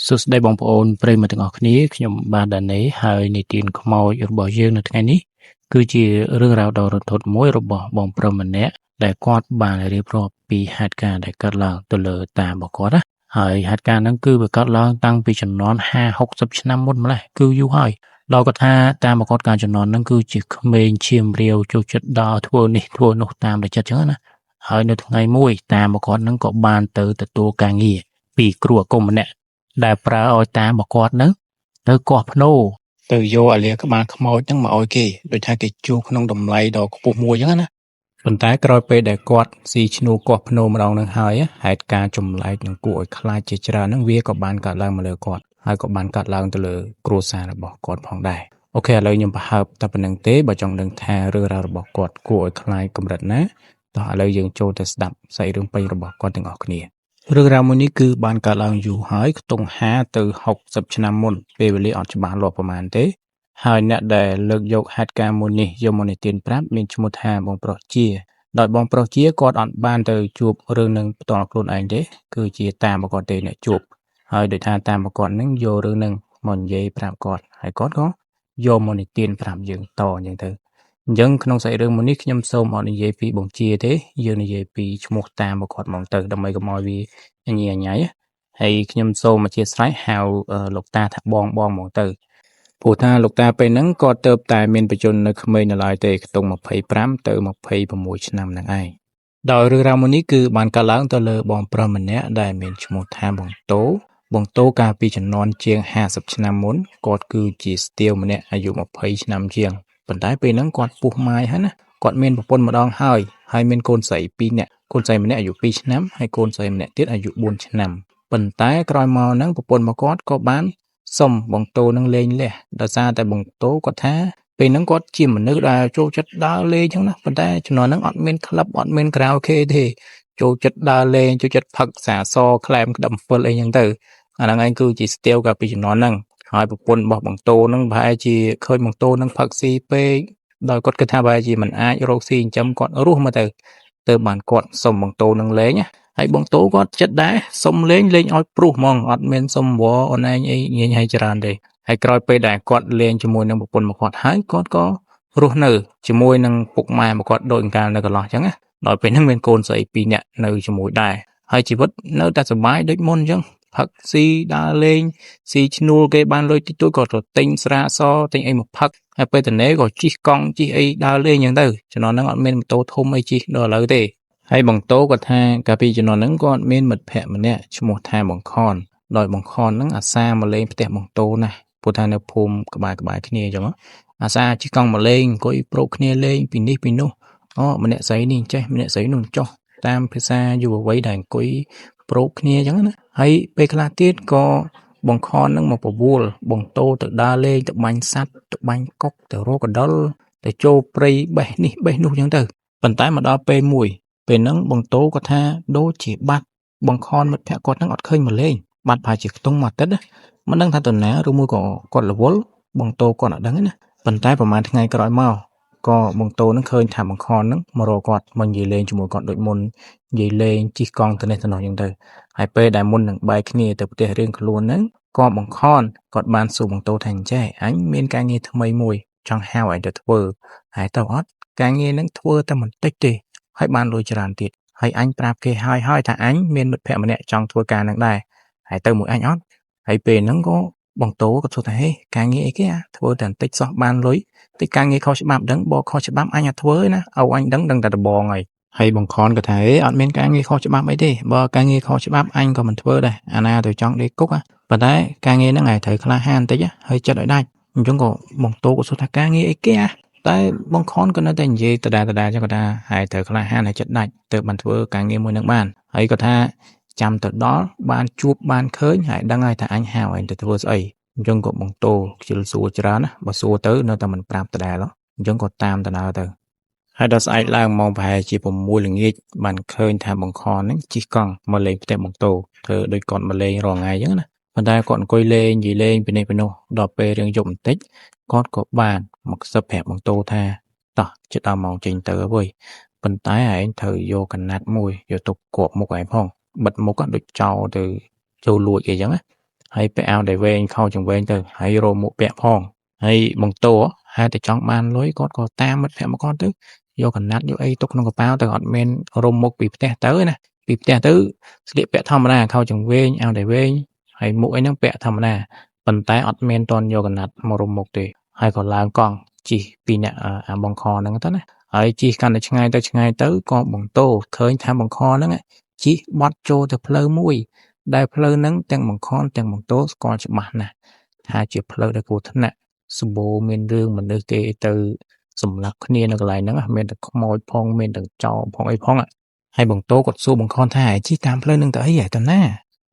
សួស្តីបងប្អូនប្រិយមិត្តទាំងអស់គ្នាខ្ញុំបាទដានេហើយនីតិនខ្មោចរបស់យើងនៅថ្ងៃនេះគឺជារឿងរ៉ាវដ៏រន្ធត់មួយរបស់បងប្រុសម្នាក់ដែលគាត់បានរៀបរាប់ពីហេតុការណ៍ដែលកើតឡើងទៅលើតារបស់គាត់ណាហើយហេតុការណ៍ហ្នឹងគឺវាកើតឡើងតាំងពីជំនាន់50 60ឆ្នាំមុនម្លេះគឺយូរហើយដល់គាត់ថាតាមប្រកបការជំនាន់ហ្នឹងគឺជាក្មេងឈាមរាវចូលចិត្តដើរធ្វើនេះធ្វើនោះតាមតែចិត្តចឹងណាហើយនៅថ្ងៃមួយតាមប្រកបហ្នឹងក៏បានទៅទទួលការងារពីគ្រូអាគមម្នាក់ ដែលប្រើឲ្យតាមរបស់គាត់ហ្នឹងទៅគាស់ភ្នោទៅយកអាលាក្បាលខ្មោចហ្នឹងមកឲ្យគេដូចថាគេជួក្នុងតម្លៃដ៏ខ្ពស់មួយអញ្ចឹងណាប៉ុន្តែក្រោយពេលដែលគាត់ស៊ីឈ្នួលគាស់ភ្នោម្ដងហ្នឹងហើយហេតុការណ៍ចម្លែកនិងគួរឲ្យខ្លាចជាច្រើនហ្នឹងវាក៏បានកើតឡើងមកលើគាត់ហើយក៏បានកើតឡើងទៅលើគ្រួសាររបស់គាត់ផងដែរអូខេឥឡូវខ្ញុំប្រហើបតែប៉ុណ្្នឹងទេបើចង់ដឹងថារឿងរ៉ាវរបស់គាត់គួរឲ្យខ្លាចកម្រិតណាតោះឥឡូវយើងចូលទៅស្ដាប់សាច់រឿងពេញរបស់គាត់ទាំងអស់គ្នា រឿងរ៉ាវមួយនេះគឺបានកើតឡើងយូរហើយខ្ទង់50ទៅ60ឆ្នាំមុនពេលវេលាអត់ច្បាស់លាស់ប្រហែលទេហើយអ្នកដែលលើកយកហេតុការណ៍មួយនេះយកមកនិទានប្រាប់មានឈ្មោះថាបងប្រុសជាដោយបងប្រុសជាគាត់អត់បានទៅជួបរឿងនឹងផ្ទាល់ខ្លួនឯងទេគឺជាតាមរបស់គាត់ទេអ្នកជួបហើយដោយថាតាមរបស់គាត់នឹងយករឿងនឹងមកនិយាយប្រាប់គាត់ហើយគាត់ក៏យកមកនិទានប្រាប់យើងតអញ្ចឹងទៅអញ្ចឹងក្នុងសាច់រឿងមួយនេះខ្ញុំសូមអត់និយាយពីបងជាទេយើងនិយាយពីឈ្មោះតាមរបស់គាត់ហ្មងទៅដើម្បីកុំឲ្យវា ញ៉ៃញ៉ៃហើយខ្ញុំសូមអធិស្ឋានហៅលោកតាថាបងបងហ្មងទៅព្រោះថាលោកតាពេលហ្នឹងគាត់ទៅតែមានបជននៅក្មេងនៅឡើយទេខ្ទង់25ទៅ26ឆ្នាំហ្នឹងឯងដោយរឿងរ៉ាវមួយនេះគឺបានកើតឡើងទៅលើបងប្រុសម្នាក់ដែលមានឈ្មោះថាបងតូបងតូកាលពីជំនាន់ជាង50ឆ្នាំមុនគាត់គឺជាស្ទាវម្នាក់អាយុ20ឆ្នាំជាងប៉ុន្តែពេលហ្នឹងគាត់ពោះម៉ាយហើយណាគាត់មានប្រពន្ធម្ដងហើយហើយមានកូនស្រី2នាក់កូនស្រីម្នាក់អាយុ2ឆ្នាំហើយកូនស្រីម្នាក់ទៀតអាយុ4ឆ្នាំប៉ុន្តែក្រោយមកហ្នឹងប្រពន្ធរបស់គាត់ក៏បានសុំបងតូនឹងលែងលះដោយសារតែបងតូគាត់ថាពេលហ្នឹងគាត់ជាមនុស្សដែលចូលចិត្តដើរលេងចឹងណាប៉ុន្តែជំនាន់ហ្នឹងអត់មានក្លឹបអត់មានខារ៉ាអូខេទេចូលចិត្តដើរលេងចូលចិត្តផឹកសាសក្លែមក្តឹមហ្វិលអីចឹងទៅអាហ្នឹងឯងគឺជាស្ទាវកាលពីជំនាន់ហ្នឹងហើយប្រពន្ធរបស់បងតូហ្នឹងប្រហែលជាឃើញបងតូហ្នឹងផឹកស៊ីពេកដោយគាត់គិតថាប្រហែលជាមិនអាចរកស៊ីចិញ្ចឹមគាត់រស់មកទៅទៅបានគាត់សុំបងតូនឹងលេងហើយបងតូគាត់ចិត្តដែរសុំលេងលេងឲ្យព្រុសហ្មងអត់មានសុំវអូនឯងអីញញឲ្យច្រើនទេហើយក្រោយពេលដែលគាត់លេងជាមួយនឹងប្រពន្ធរបស់គាត់ហើយគាត់ក៏រស់នៅជាមួយនឹងពុកម៉ែរបស់គាត់ដូចកាលនៅកន្លោះអញ្ចឹងណាដោយពេលហ្នឹងមានកូនស្រី2នាក់នៅជាមួយដែរហើយជីវិតនៅតែសប្បាយដូចមុនអញ្ចឹងផឹកស៊ីដើរលេងស៊ីឈ្នួលគេបានលុយតិចតួចក៏ទៅទិញស្រាសទិញអីមកផឹកហើយពេលតនេក៏ជិះកង់ជិះអីដើរលេងអញ្ចឹងទៅជំនាន់ហ្នឹងអត់មានម៉ូតូធំអីជិះដល់ឥឡូវទេហើយបងតូគាត់ថាកាលពីជំនាន់ហ្នឹងគាត់មានមិត្តភក្តិម្នាក់ឈ្មោះថាបងខនដោយបងខនហ្នឹងអាសាមកលេងផ្ទះបងតូណាស់ព្រោះថានៅភូមិក្បែរៗគ្នាអញ្ចឹងអាសាជិះកង់មកលេងអង្គុយប្រូកគ្នាលេងពីនេះពីនោះអូម្នាក់ស្រីនេះចេះម្នាក់ស្រីនោះចោះតាមភាសាយុវវ័យដែលអង្គុយប្រូកគ្នាអញ្ចឹងណាហើយពេលខ្លះទៀតក៏បងខននឹងមកបបួលបងតូទៅដើរលេងទៅបាញ់សัตว์ទៅបាញ់កុកទៅរកកដុលទៅចូលព្រៃបេះនេះបេះនោះអញ្ចឹងទៅប៉ុន្តែមកដល់ពេលមួយពេលហ្នឹងបងតូគាត់ថាដូចជាបាត់បងខនមិត្តភក្តិគាត់ហ្នឹងអត់ឃើញមកលេងបាត់ប្រហែលជាខ្ទង់មួយអាទិត្យមិនដឹងថាទៅណាឬមួយក៏គាត់រវល់បងតូគាត់អត់ដឹងទេណាប៉ុន្តែប្រហែលថ្ងៃក្រោយមកក៏បងតូនឹងឃើញថាបងខនហ្នឹងមករកគាត់មកនិយាយលេងជាមួយគាត់ដូចមុននិយាយលេងជិះកង់ទៅនេះទៅនោះអញ្ចឹងទៅហើយពេលដែលមុននឹងបែកគ្នាទៅផ្ទះរៀងខ្លួនហ្នឹងក៏បងខនគាត់បានសួរបងតូថាអញ្ចេះអញមានការងារថ្មីមួយចង់ហៅឯងទៅធ្វើហើយទៅអត់ការងារហ្នឹងធ្វើតែបន្តិចទេហើយបានលុយច្រើនទៀតហើយអញប្រាប់គេហើយហើយថាអញមានមិត្តភក្តិម្នាក់ចង់ធ្វើការហ្នឹងដែរហើយទៅមួយអញអត់ហើយពេលហ្នឹងក៏បងតូក៏សួរថាហេការងារអីគេអាធ្វើតែបន្តិចសោះបានលុយតិចការងារខុសច្បាប់ដឹងបើខុសច្បាប់អញអត់ធ្វើទេណាឲ្យអញដឹងដឹងតែដបងហើយហើយបងខនក៏ថាអេអត់មានការងារខុសច្បាប់អីទេបើការងារខុសច្បាប់អញក៏មិនធ្វើដែរអាណាទៅចង់ដេកគុកប៉ុន្តែការងារហ្នឹងឯងត្រូវក្លាហានបន្តិចហើយចិត្តឲ្យដាច់អញ្ចឹងក៏បងតូក៏សួរថាការងារអីគេអាតែបងខនក៏នៅតែនិយាយដដែលដដែលចឹងគាត់ថាហើយត្រូវក្លាហានហើយចិត្តដាច់ទើបបានធ្វើការងារមួយនឹងបានហើយគាត់ថាចាំទៅដល់បានជួបបានឃើញហើយដឹងហើយថាអញហៅឯងទៅធ្វើស្អីអញ្ចឹងក៏បងតូខ្ជិលសួរច្រើនណាបើសួរទៅនៅតែមិនប្រាប់ដដែលអញ្ចឹងក៏តាមដំណើរទៅហើយដល់ស្អែកឡើងម៉ោងប្រហែលជា6ល្ងាចបានឃើញថាបងខនហ្នឹងជិះកង់មកលេងផ្ទះបងតូធ្វើដូចគាត់មកលេងរាល់ថ្ងៃអញ្ចឹងណាប៉ុន្តែគាត់អង្គុយលេងនិយាយលេងពីនេះពីនោះដល់ពេលរៀងយប់បន្តិចគាត់ក៏បានមកខ្សឹបប្រាប់បងតូថាតោះជិតដល់ម៉ោងចេញទៅហើយប៉ុន្តែឯងត្រូវយកកណាត់មួយយកទុកគប់មុខឯងផងបិទមុខដូចចោលទៅចូលលួចអីចឹងណា ហើយពាក់អាវដៃវែងខោជើងវែងទៅហើយរកមួកពាក់ផងហើយបងតោហេតុតែចង់បានលុយគាត់ក៏តាមមិត្តភក្តិមកគាត់ទៅយកកណាត់យកអីទុកក្នុងកប៉ាល់ទៅអត់មានរុំមុខពីផ្ទះទៅណាពីផ្ទះទៅស្លៀកពាក់ធម្មតាខោជើងវែងអាវដៃវែងហើយមុខអីហ្នឹងពាក់ធម្មតាប៉ុន្តែអត់មានតន់យកកណាត់មករុំមុខទេហើយក៏ឡើងកង់ជិះពីអ្នកអាបងខហ្នឹងទៅណាហើយជិះកាន់តែឆ្ងាយទៅឆ្ងាយទៅក៏បងតោឃើញថាបងខហ្នឹងជិះបត់ចូលទៅផ្លូវមួយដែលផ្លូវហ្នឹងទាំងបង្ខនទាំងបង្ទោស្គាល់ច្បាស់ណាស់ថាជាផ្លូវដែលគ្រោះថ្នាក់សម្បូរមានរឿងមនុស្សគេទៅសម្លាប់គ្នានៅកន្លែងហ្នឹងមានតែខ្មោចផងមានតែចោរផងអីផងហើយបង្ទោគាត់សួរបង្ខនថាជិះតាមផ្លូវហ្នឹងទៅអីហ៎តណា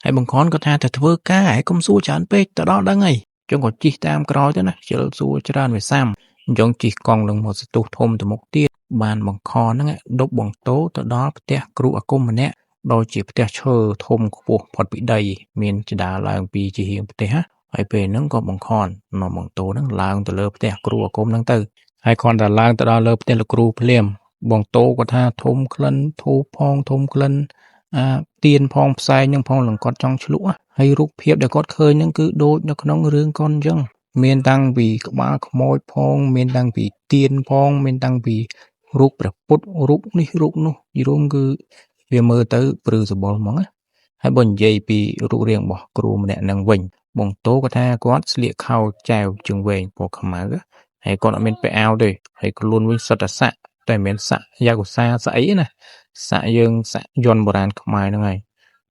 ហើយបង្ខនគាត់ថាទៅធ្វើការហើយកុំសួរច្រើនពេកទៅដល់ដឹងហើយចឹងក៏ជិះតាមក្រោយទៅណាជិលសួរច្រើនវាសាំអញ្ចឹងជិះកង់នឹងមកសន្ទុះធំទៅមុខទៀតបានបង្ខនហ្នឹងដប់បង្ទោទៅដល់ផ្ទះគ្រូអាគមម្នាក់ដោយជាផ្ទះឈើធំខ្ពស់ផុតពីដីមានជណ្ដើរឡើងពីជាហៀងផ្ទះហើយពេលហ្នឹងក៏បង្ខននាំបង្ទោហ្នឹងឡើងទៅលើផ្ទះគ្រូអាគមហ្នឹងទៅហើយគ្រាន់តែឡើងទៅដល់លើផ្ទះលោកគ្រូភ្លាមបងតោគាត់ថាធំក្លិនធូបផងធំក្លិនអាទៀនផងផ្សែងហ្នឹងផងនឹងគាត់ចង់ឆ្លក់ហើយរូបភាពដែលគាត់ឃើញហ្នឹងគឺដូចនៅក្នុងរឿងកុនអញ្ចឹងមានតាំងពីក្បាលខ្មោចផងមានតាំងពីទៀនផងមានតាំងពីរូបព្រះពុទ្ធរូបនេះរូបនោះយរួមគឺវាមើលទៅព្រឺសម្បុរហ្មងណាហើយបើនិយាយពីរូបរាងរបស់គ្រូម្នាក់ហ្នឹងវិញបងតោគាត់ថាគាត់ស្លៀកខោចែវជើងវែងពណ៌ខ្មៅហើយគាត់អត់មានពាក់អាវទេហើយខ្លួនវិញសុទ្ធតែសាក់តែមិនមែនសាក់យ៉ាកូសាស្អីណាសាក់យើងសាក់យន្តបុរាណខ្មែរហ្នឹងហើយ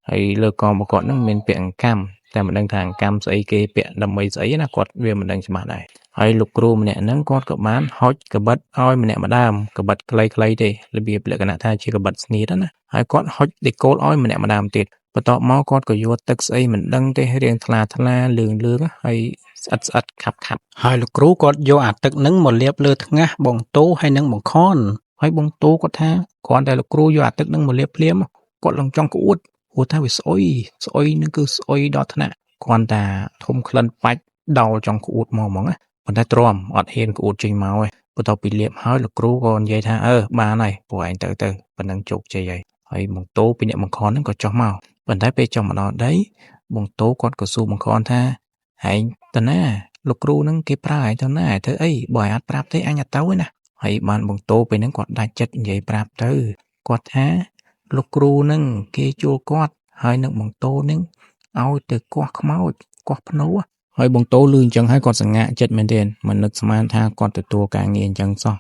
ហើយលើករបស់គាត់ហ្នឹងមានពាក់អង្កាំតែមិនដឹងថាអង្កាំស្អីគេពាក់ដើម្បីស្អីណាគាត់វាមិនដឹងច្បាស់ដែរហើយលោកគ្រូម្នាក់ហ្នឹងគាត់ក៏បានហុចកបិតឲ្យម្នាក់ម្ដើមកបិតខ្លីៗទេរបៀបលក្ខណៈថាជាកបិតស្នៀតណាហើយគាត់ហុចដេកូលឲ្យម្នាក់ម្ដើមទៀតបន្ទាប់មកគាត់ក៏យកទឹកស្អីមិនដឹងទេរាងថ្លាថ្លាលឿងលឿងហើយស្អិតស្អិតខាប់ខាប់ ហើយលោកគ្រូគាត់យកអាទឹកហ្នឹងមកលាបលើថ្ងាសបងតោហើយនឹងបង្ខន ហើយបងតោគាត់ថាគ្រាន់តែលោកគ្រូយកអាទឹកហ្នឹងមកលាបភ្លាមគាត់ឡើងចង់ក្អួតព្រោះថាវាស្អុយស្អុយនឹងគឺស្អុយដល់ថ្នាក់គ្រាន់តែធំក្លិនបាច់ដោលចង់ក្អួតមកហ្មងណាប៉ុន្តែទ្រាំអត់ហ៊ានក្អួតចេញមកទេបន្ទាប់ពីលាបហើយលោកគ្រូក៏និយាយថាអឺបានហើយពួកឯងទៅទៅប៉ុណ្ណឹងជោគជ័យហើយហើយបងតោពីអ្នកបង្ខនហ្នឹងក៏ចុះមកប៉ុន្តែពេលចុះមកដល់ដីបងតោគាត់ក៏សួរបង្ខនថាឯងទៅណាលោកគ្រូហ្នឹងគេប្រើឯងទៅណាធ្វើអីបើឯងអត់ប្រាប់ទេអញអត់ទៅទេណាហើយបានបងតោពេលហ្នឹងគាត់ដាច់ចិត្តនិយាយប្រាប់ទៅគាត់ថាលោកគ្រូហ្នឹងគេជួលគាត់ហើយនឹងបងតោហ្នឹងឲ្យទៅគាស់ខ្មោចគាស់ភ្នោហើយបងតោលឺអញ្ចឹងហើយគាត់សង្ហាក់ចិត្តមែនទែនមិននឹកស្មានថាគាត់ទទួលការងារអញ្ចឹងសោះ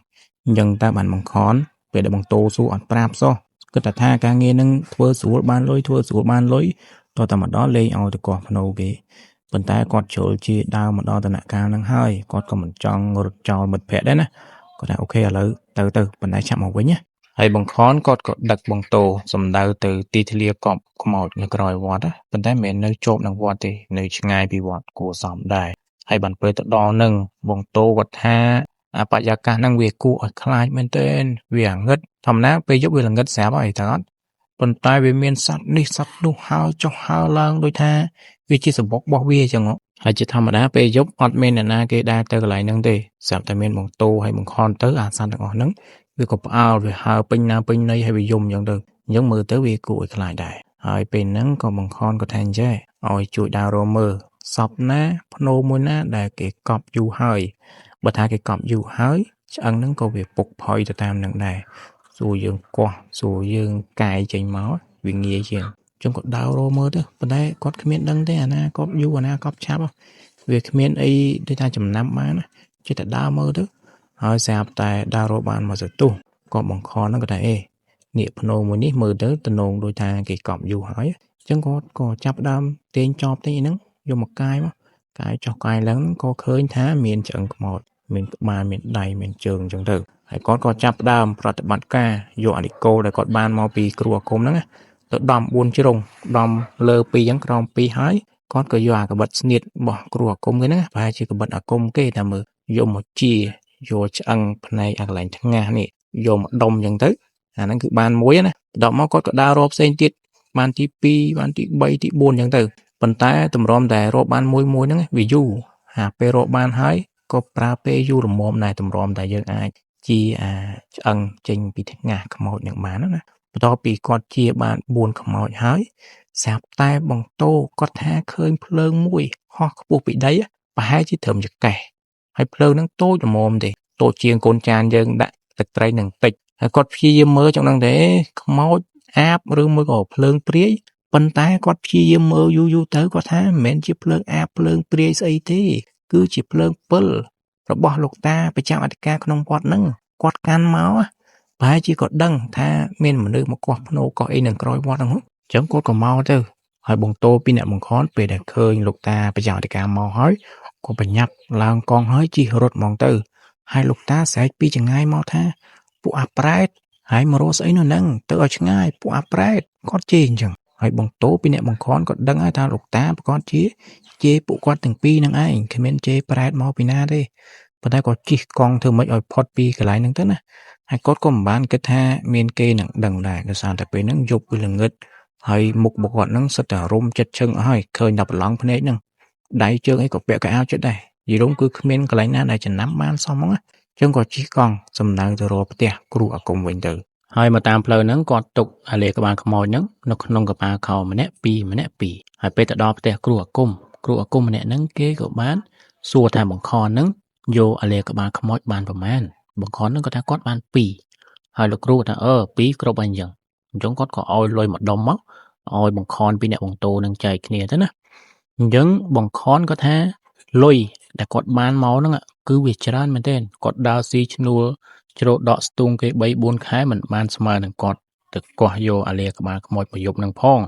អញ្ចឹងតើបានបង្ខនពេលដែលបងតោសួរអត់ប្រាប់សោះគិតតែថាការងារហ្នឹងធ្វើស្រួលបានលុយធ្វើស្រួលបានលុយតោះតែមកដល់លេងឲ្យទៅគាស់ភ្នោគេប៉ុន្តែគាត់ជ្រុលជាដើមមកដល់ដំណាក់កាលហ្នឹងហើយគាត់ក៏មិនចង់រត់ចោលមិត្តភក្តិដែរណាគាត់ថាអូខេឥឡូវទៅទៅប៉ុន្តែឆាប់មកវិញណាហើយបង្ខនគាត់ក៏ដឹកបងតោសំដៅទៅទីធ្លាកប់ខ្មោចនៅក្រោយវត្តណាប៉ុន្តែមិនមែននៅជាប់នឹងវត្តទេនៅឆ្ងាយពីវត្តគួរសមដែរហើយបានពេលទៅដល់នឹងបងតោគាត់ថាអបរិយាកាសហ្នឹងវាគួរឲ្យខ្លាចមែនទែនវាអាងឹតធម្មតាពេលយប់វាល្ងឹតស្រាប់ហើយតើអត់ប៉ុន្តែវាមានសត្វនេះសត្វនោះហើរចុះហើរឡើងដូចថាវាជាសម្បុករបស់វាអញ្ចឹងហើយជាធម្មតាពេលយប់អត់មានអ្នកណាគេដែលទៅកន្លែងហ្នឹងទេស្រាប់តែមានបងតោហើយបង្ខំទៅអាសត្វទាំងអស់ហ្នឹងវាក៏ផ្អើលវាហើរពេញណាពេញណីហើយវាយំអញ្ចឹងទៅអញ្ចឹងមើលទៅវាគួរឲ្យខ្លាចដែរហើយពេលហ្នឹងក៏បង្ខំក៏ថាអញ្ចេះឲ្យជួយដើររកមើលសពណាភ្នោមួយណាដែលគេកប់យូរហើយបើថាគេកប់យូរហើយឆ្អឹងហ្នឹងក៏វាពុកផុយទៅតាមនឹងដែរសួរយើងកោះសួរយើងកាយចេញមកវាងាយជាងចឹងក៏ដើររកមើលទៅប៉ុន្តែគាត់គ្មានដឹងទេអាណាកប់យូរអាណាកប់ឆាប់វាគ្មានអីដូចថាចំណាំបានណាចេះតែដើរមើលទៅហើយស្រាប់តែដើររកបានមកសន្ទុះក៏បង្ខំហ្នឹងក៏ថាអេនេះភ្នោមួយនេះមើលទៅតំណងដូចថាគេកប់យូរហើយអញ្ចឹងគាត់ក៏ចាប់ដើមទាញចប់ទាញអីហ្នឹងយកមកកាយមកកាយចុះកាយឡើងក៏ឃើញថាមានឆ្អឹងខ្មោចមានក្បាលមានដៃមានជើងអញ្ចឹងទៅហើយគាត់ក៏ចាប់ដើមប្រតិបត្តិការយកអានិកូដែលគាត់បានមកពីគ្រូអាគមហ្នឹងទៅដំ4ជ្រុងដំលើ2អញ្ចឹងក្រោម2ហើយគាត់ក៏យកអាកបិតស្នៀតរបស់គ្រូអាគមគេហ្នឹងប្រហែលជាកបិតអាគមគេតែមើលយកមកជាយកឆ្អឹងផ្នែកអាកន្លែងថ្ងាសនេះយកមកដុំអញ្ចឹងទៅអាហ្នឹងគឺបានមួយណាបន្ទាប់មកគាត់ក៏ដើររាប់ផ្សេងទៀតបានទី2បានទី3ទី4អញ្ចឹងទៅប៉ុន្តែតម្រាំតែរាប់បានមួយមួយហ្នឹងវាយូរហាពេលរាប់បានហើយក៏ប្រើពេលយូរល្មមដែរតម្រាំតែយើងអាចជាអាឆ្អឹងចេញពីថ្ងាសខ្មោចនឹងបានណា បន្ទាប់ពីគាត់ជាបាន4ខ្មោចហើយស្រាប់តែបងតូគាត់ថាឃើញភ្លើងមួយហោះខ្ពស់ពីដីប្រហែលជាត្រឹមចង្កេះហើយភ្លើងហ្នឹងតូចល្មមទេតូចជាងកូនចានយើងដាក់ទឹកត្រីនឹងតិចហើយគាត់ព្យាយាមមើលចង់ដឹងទេខ្មោចអាបឬមួយក៏ភ្លើងព្រាយប៉ុន្តែគាត់ព្យាយាមមើលយូរយូរទៅគាត់ថាមិនមែនជាភ្លើងអាបភ្លើងព្រាយស្អីទេគឺជាភ្លើងពិលរបស់លោកតាប្រចាំអធិការក្នុងវត្តហ្នឹងគាត់កាន់មកប្រហែលជាគាត់ដឹងថាមានមនុស្សមកគាស់ភ្នោកោះអីនឹងក្រោយវត្តហ្នឹងអញ្ចឹងគាត់ក៏មកទៅហើយបងតោពីអ្នកបង្ខំពេលដែលឃើញលោកតាប្រចាំអធិការមកហើយក៏ប្រញាប់ឡើងកង់ហើយជិះរត់ហ្មងទៅហើយលោកតាស្រែកពីចង្ងាយមកថាពួកអាប្រែតហើយមករកស្អីនៅហ្នឹងទៅឲ្យឆ្ងាយពួកអាប្រែតគាត់ជេរអញ្ចឹងហើយបងតោពីអ្នកបង្ខំគាត់ដឹងហើយថាលោកតាប្រកាសជាជេរពួកគាត់ទាំងពីរនឹងឯងគ្មានជេរប្រែតមកពីណាទេប៉ុន្តែគាត់ជិះកង់ធ្វើម៉េចឲ្យផុតពីកន្លែងហ្នឹងទៅណាហើយគាត់ក៏មិនបានគិតថាមានគេនឹងដឹងដែរដោយសារតែពេលហ្នឹងយប់វាល្ងឹតហើយមុខរបស់គាត់ហ្នឹងសិតតែរុំចិត្តឈឹងអស់ហើយឃើញតែប្រឡងភ្នែកហ្នឹងដៃជើងអីក៏ពាក់កៅអៅចិត្តដែរយីរុំគឺគ្មានកន្លែងណាដែលចំណាំបានសោះហ្មងណាចឹងក៏ជិះកង់សំដៅទៅរកផ្ទះគ្រូអាគមវិញទៅហើយមកតាមផ្លូវហ្នឹងគាត់ទុកអាលាក្បាលខ្មោចហ្នឹងនៅក្នុងកប៉ាល់ខោម្នាក់ពីរម្នាក់ពីរហើយពេលទៅដល់ផ្ទះគ្រូអាគមគ្រូអាគមម្នាក់ហ្នឹងគេក៏បានសួរថាបង្ខំហ្នឹងយកអាលាក្បាលខ្មោចបានប្រមាណបង្ខំហ្នឹងគាត់ថាគាត់បាន2ហើយលោកគ្រូថា2គ្រប់ហើយអញ្ចឹងគាត់ក៏ឲ្យលុយមួយដុំមកឲ្យបង្ខំពីអ្នកបង្តោនឹងចែកគ្នាទៅណាអញ្ចឹងបង្ខំគាត់ថាលុយដែលគាត់បានមកហ្នឹងគឺវាច្រើនមែនទែនគាត់ដើរស៊ីឈ្នួលជ្រោដកស្ទូងគេ3 4ខែមិនបានស្មើនឹងគាត់ទៅកោះយកអាលាក្បាលខ្មោចមកយប់នឹងផង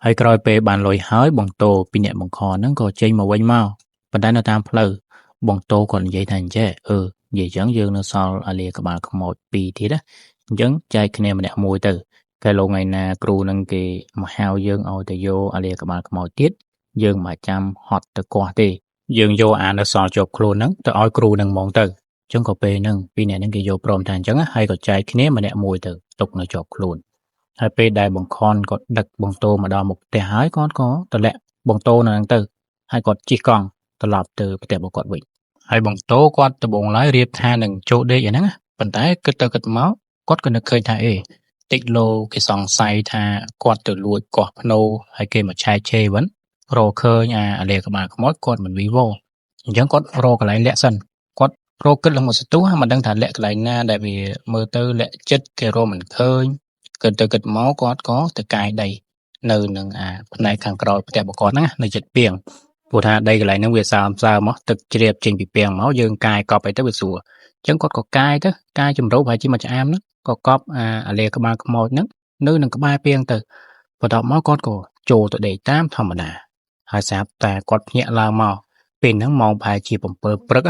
ហើយក្រោយពេលបានលុយហើយបងតោពីអ្នកបង្ខំហ្នឹងក៏ចេញមកវិញមកប៉ុន្តែនៅតាមផ្លូវបងតោគាត់និយាយថាអញ្ចេះនិយាយចឹងយើងនៅសល់អាលាក្បាលខ្មោច2ទៀតណាអញ្ចឹងចែកគ្នាម្នាក់មួយទៅតែលោកថ្ងៃណាគ្រូនឹងគេមកហៅយើងឲ្យទៅយកអាលាក្បាលខ្មោចទៀតយើងមិនចាំហត់ទៅកោះទេយើងយកអានៅសល់ជាប់ខ្លួនហ្នឹងទៅឲ្យគ្រូនឹងហ្មងទៅអញ្ចឹងក៏ពេលហ្នឹងពីអ្នកហ្នឹងគេយកព្រមថាអញ្ចឹងហើយក៏ចែកគ្នាម្នាក់មួយទៅទុកនៅជាប់ខ្លួនហើយពេលដែលបង្ខំគាត់ដឹកបងតោមកដល់មុខផ្ទះហើយគាត់ក៏តម្លាក់បងតោនៅហ្នឹងទៅហើយគាត់ជិះកង់ត្រឡប់ទៅផ្ទះរបស់គាត់វិញហើយបងតោគាត់ដំបងឡើយរៀបថានឹងចូលដេកអាហ្នឹងប៉ុន្តែគិតទៅគិតមកគាត់ក៏នឹកឃើញថាតិចលោគេសង្ស័យថាគាត់ទៅលួចកោះភ្នោហើយគេមកឆែកឆេវិញរកឃើញអាលាក្បាលខ្មោចគាត់មិនវីវអញ្ចឹងគាត់រកកន្លែងលាក់សិនគាត់រកគិតឡើងមកសន្ទុះមិនដឹងថាលាក់កន្លែងណាដែលវាមើលទៅលាក់ចិត្តគេរកមិនឃើញគិតទៅគិតមកគាត់ក៏ទៅកាយដីនៅនឹងអាផ្នែកខាងក្រោយផ្ទះរបស់គាត់ហ្នឹងនៅជិតពាងព្រោះថាដីកន្លែងហ្នឹងវាសើមសើមមកទឹកជ្រាបចេញពីពាងមកយើងកាយកប់អីទៅវាស្រួលអញ្ចឹងគាត់ក៏កាយទៅកាយចម្រោប្រហែលជាមួយឆ្អាមហ្នឹងក៏កប់អាលាក្បាលខ្មោចហ្នឹងនៅនឹងក្បែរពាងទៅបន្ទាប់មកគាត់ក៏ចូលទៅដេកតាមធម្មតាហើយស្រាប់តែគាត់ភ្ញាក់ឡើងមកពេលហ្នឹងម៉ោងប្រហែលជា7ព្រឹក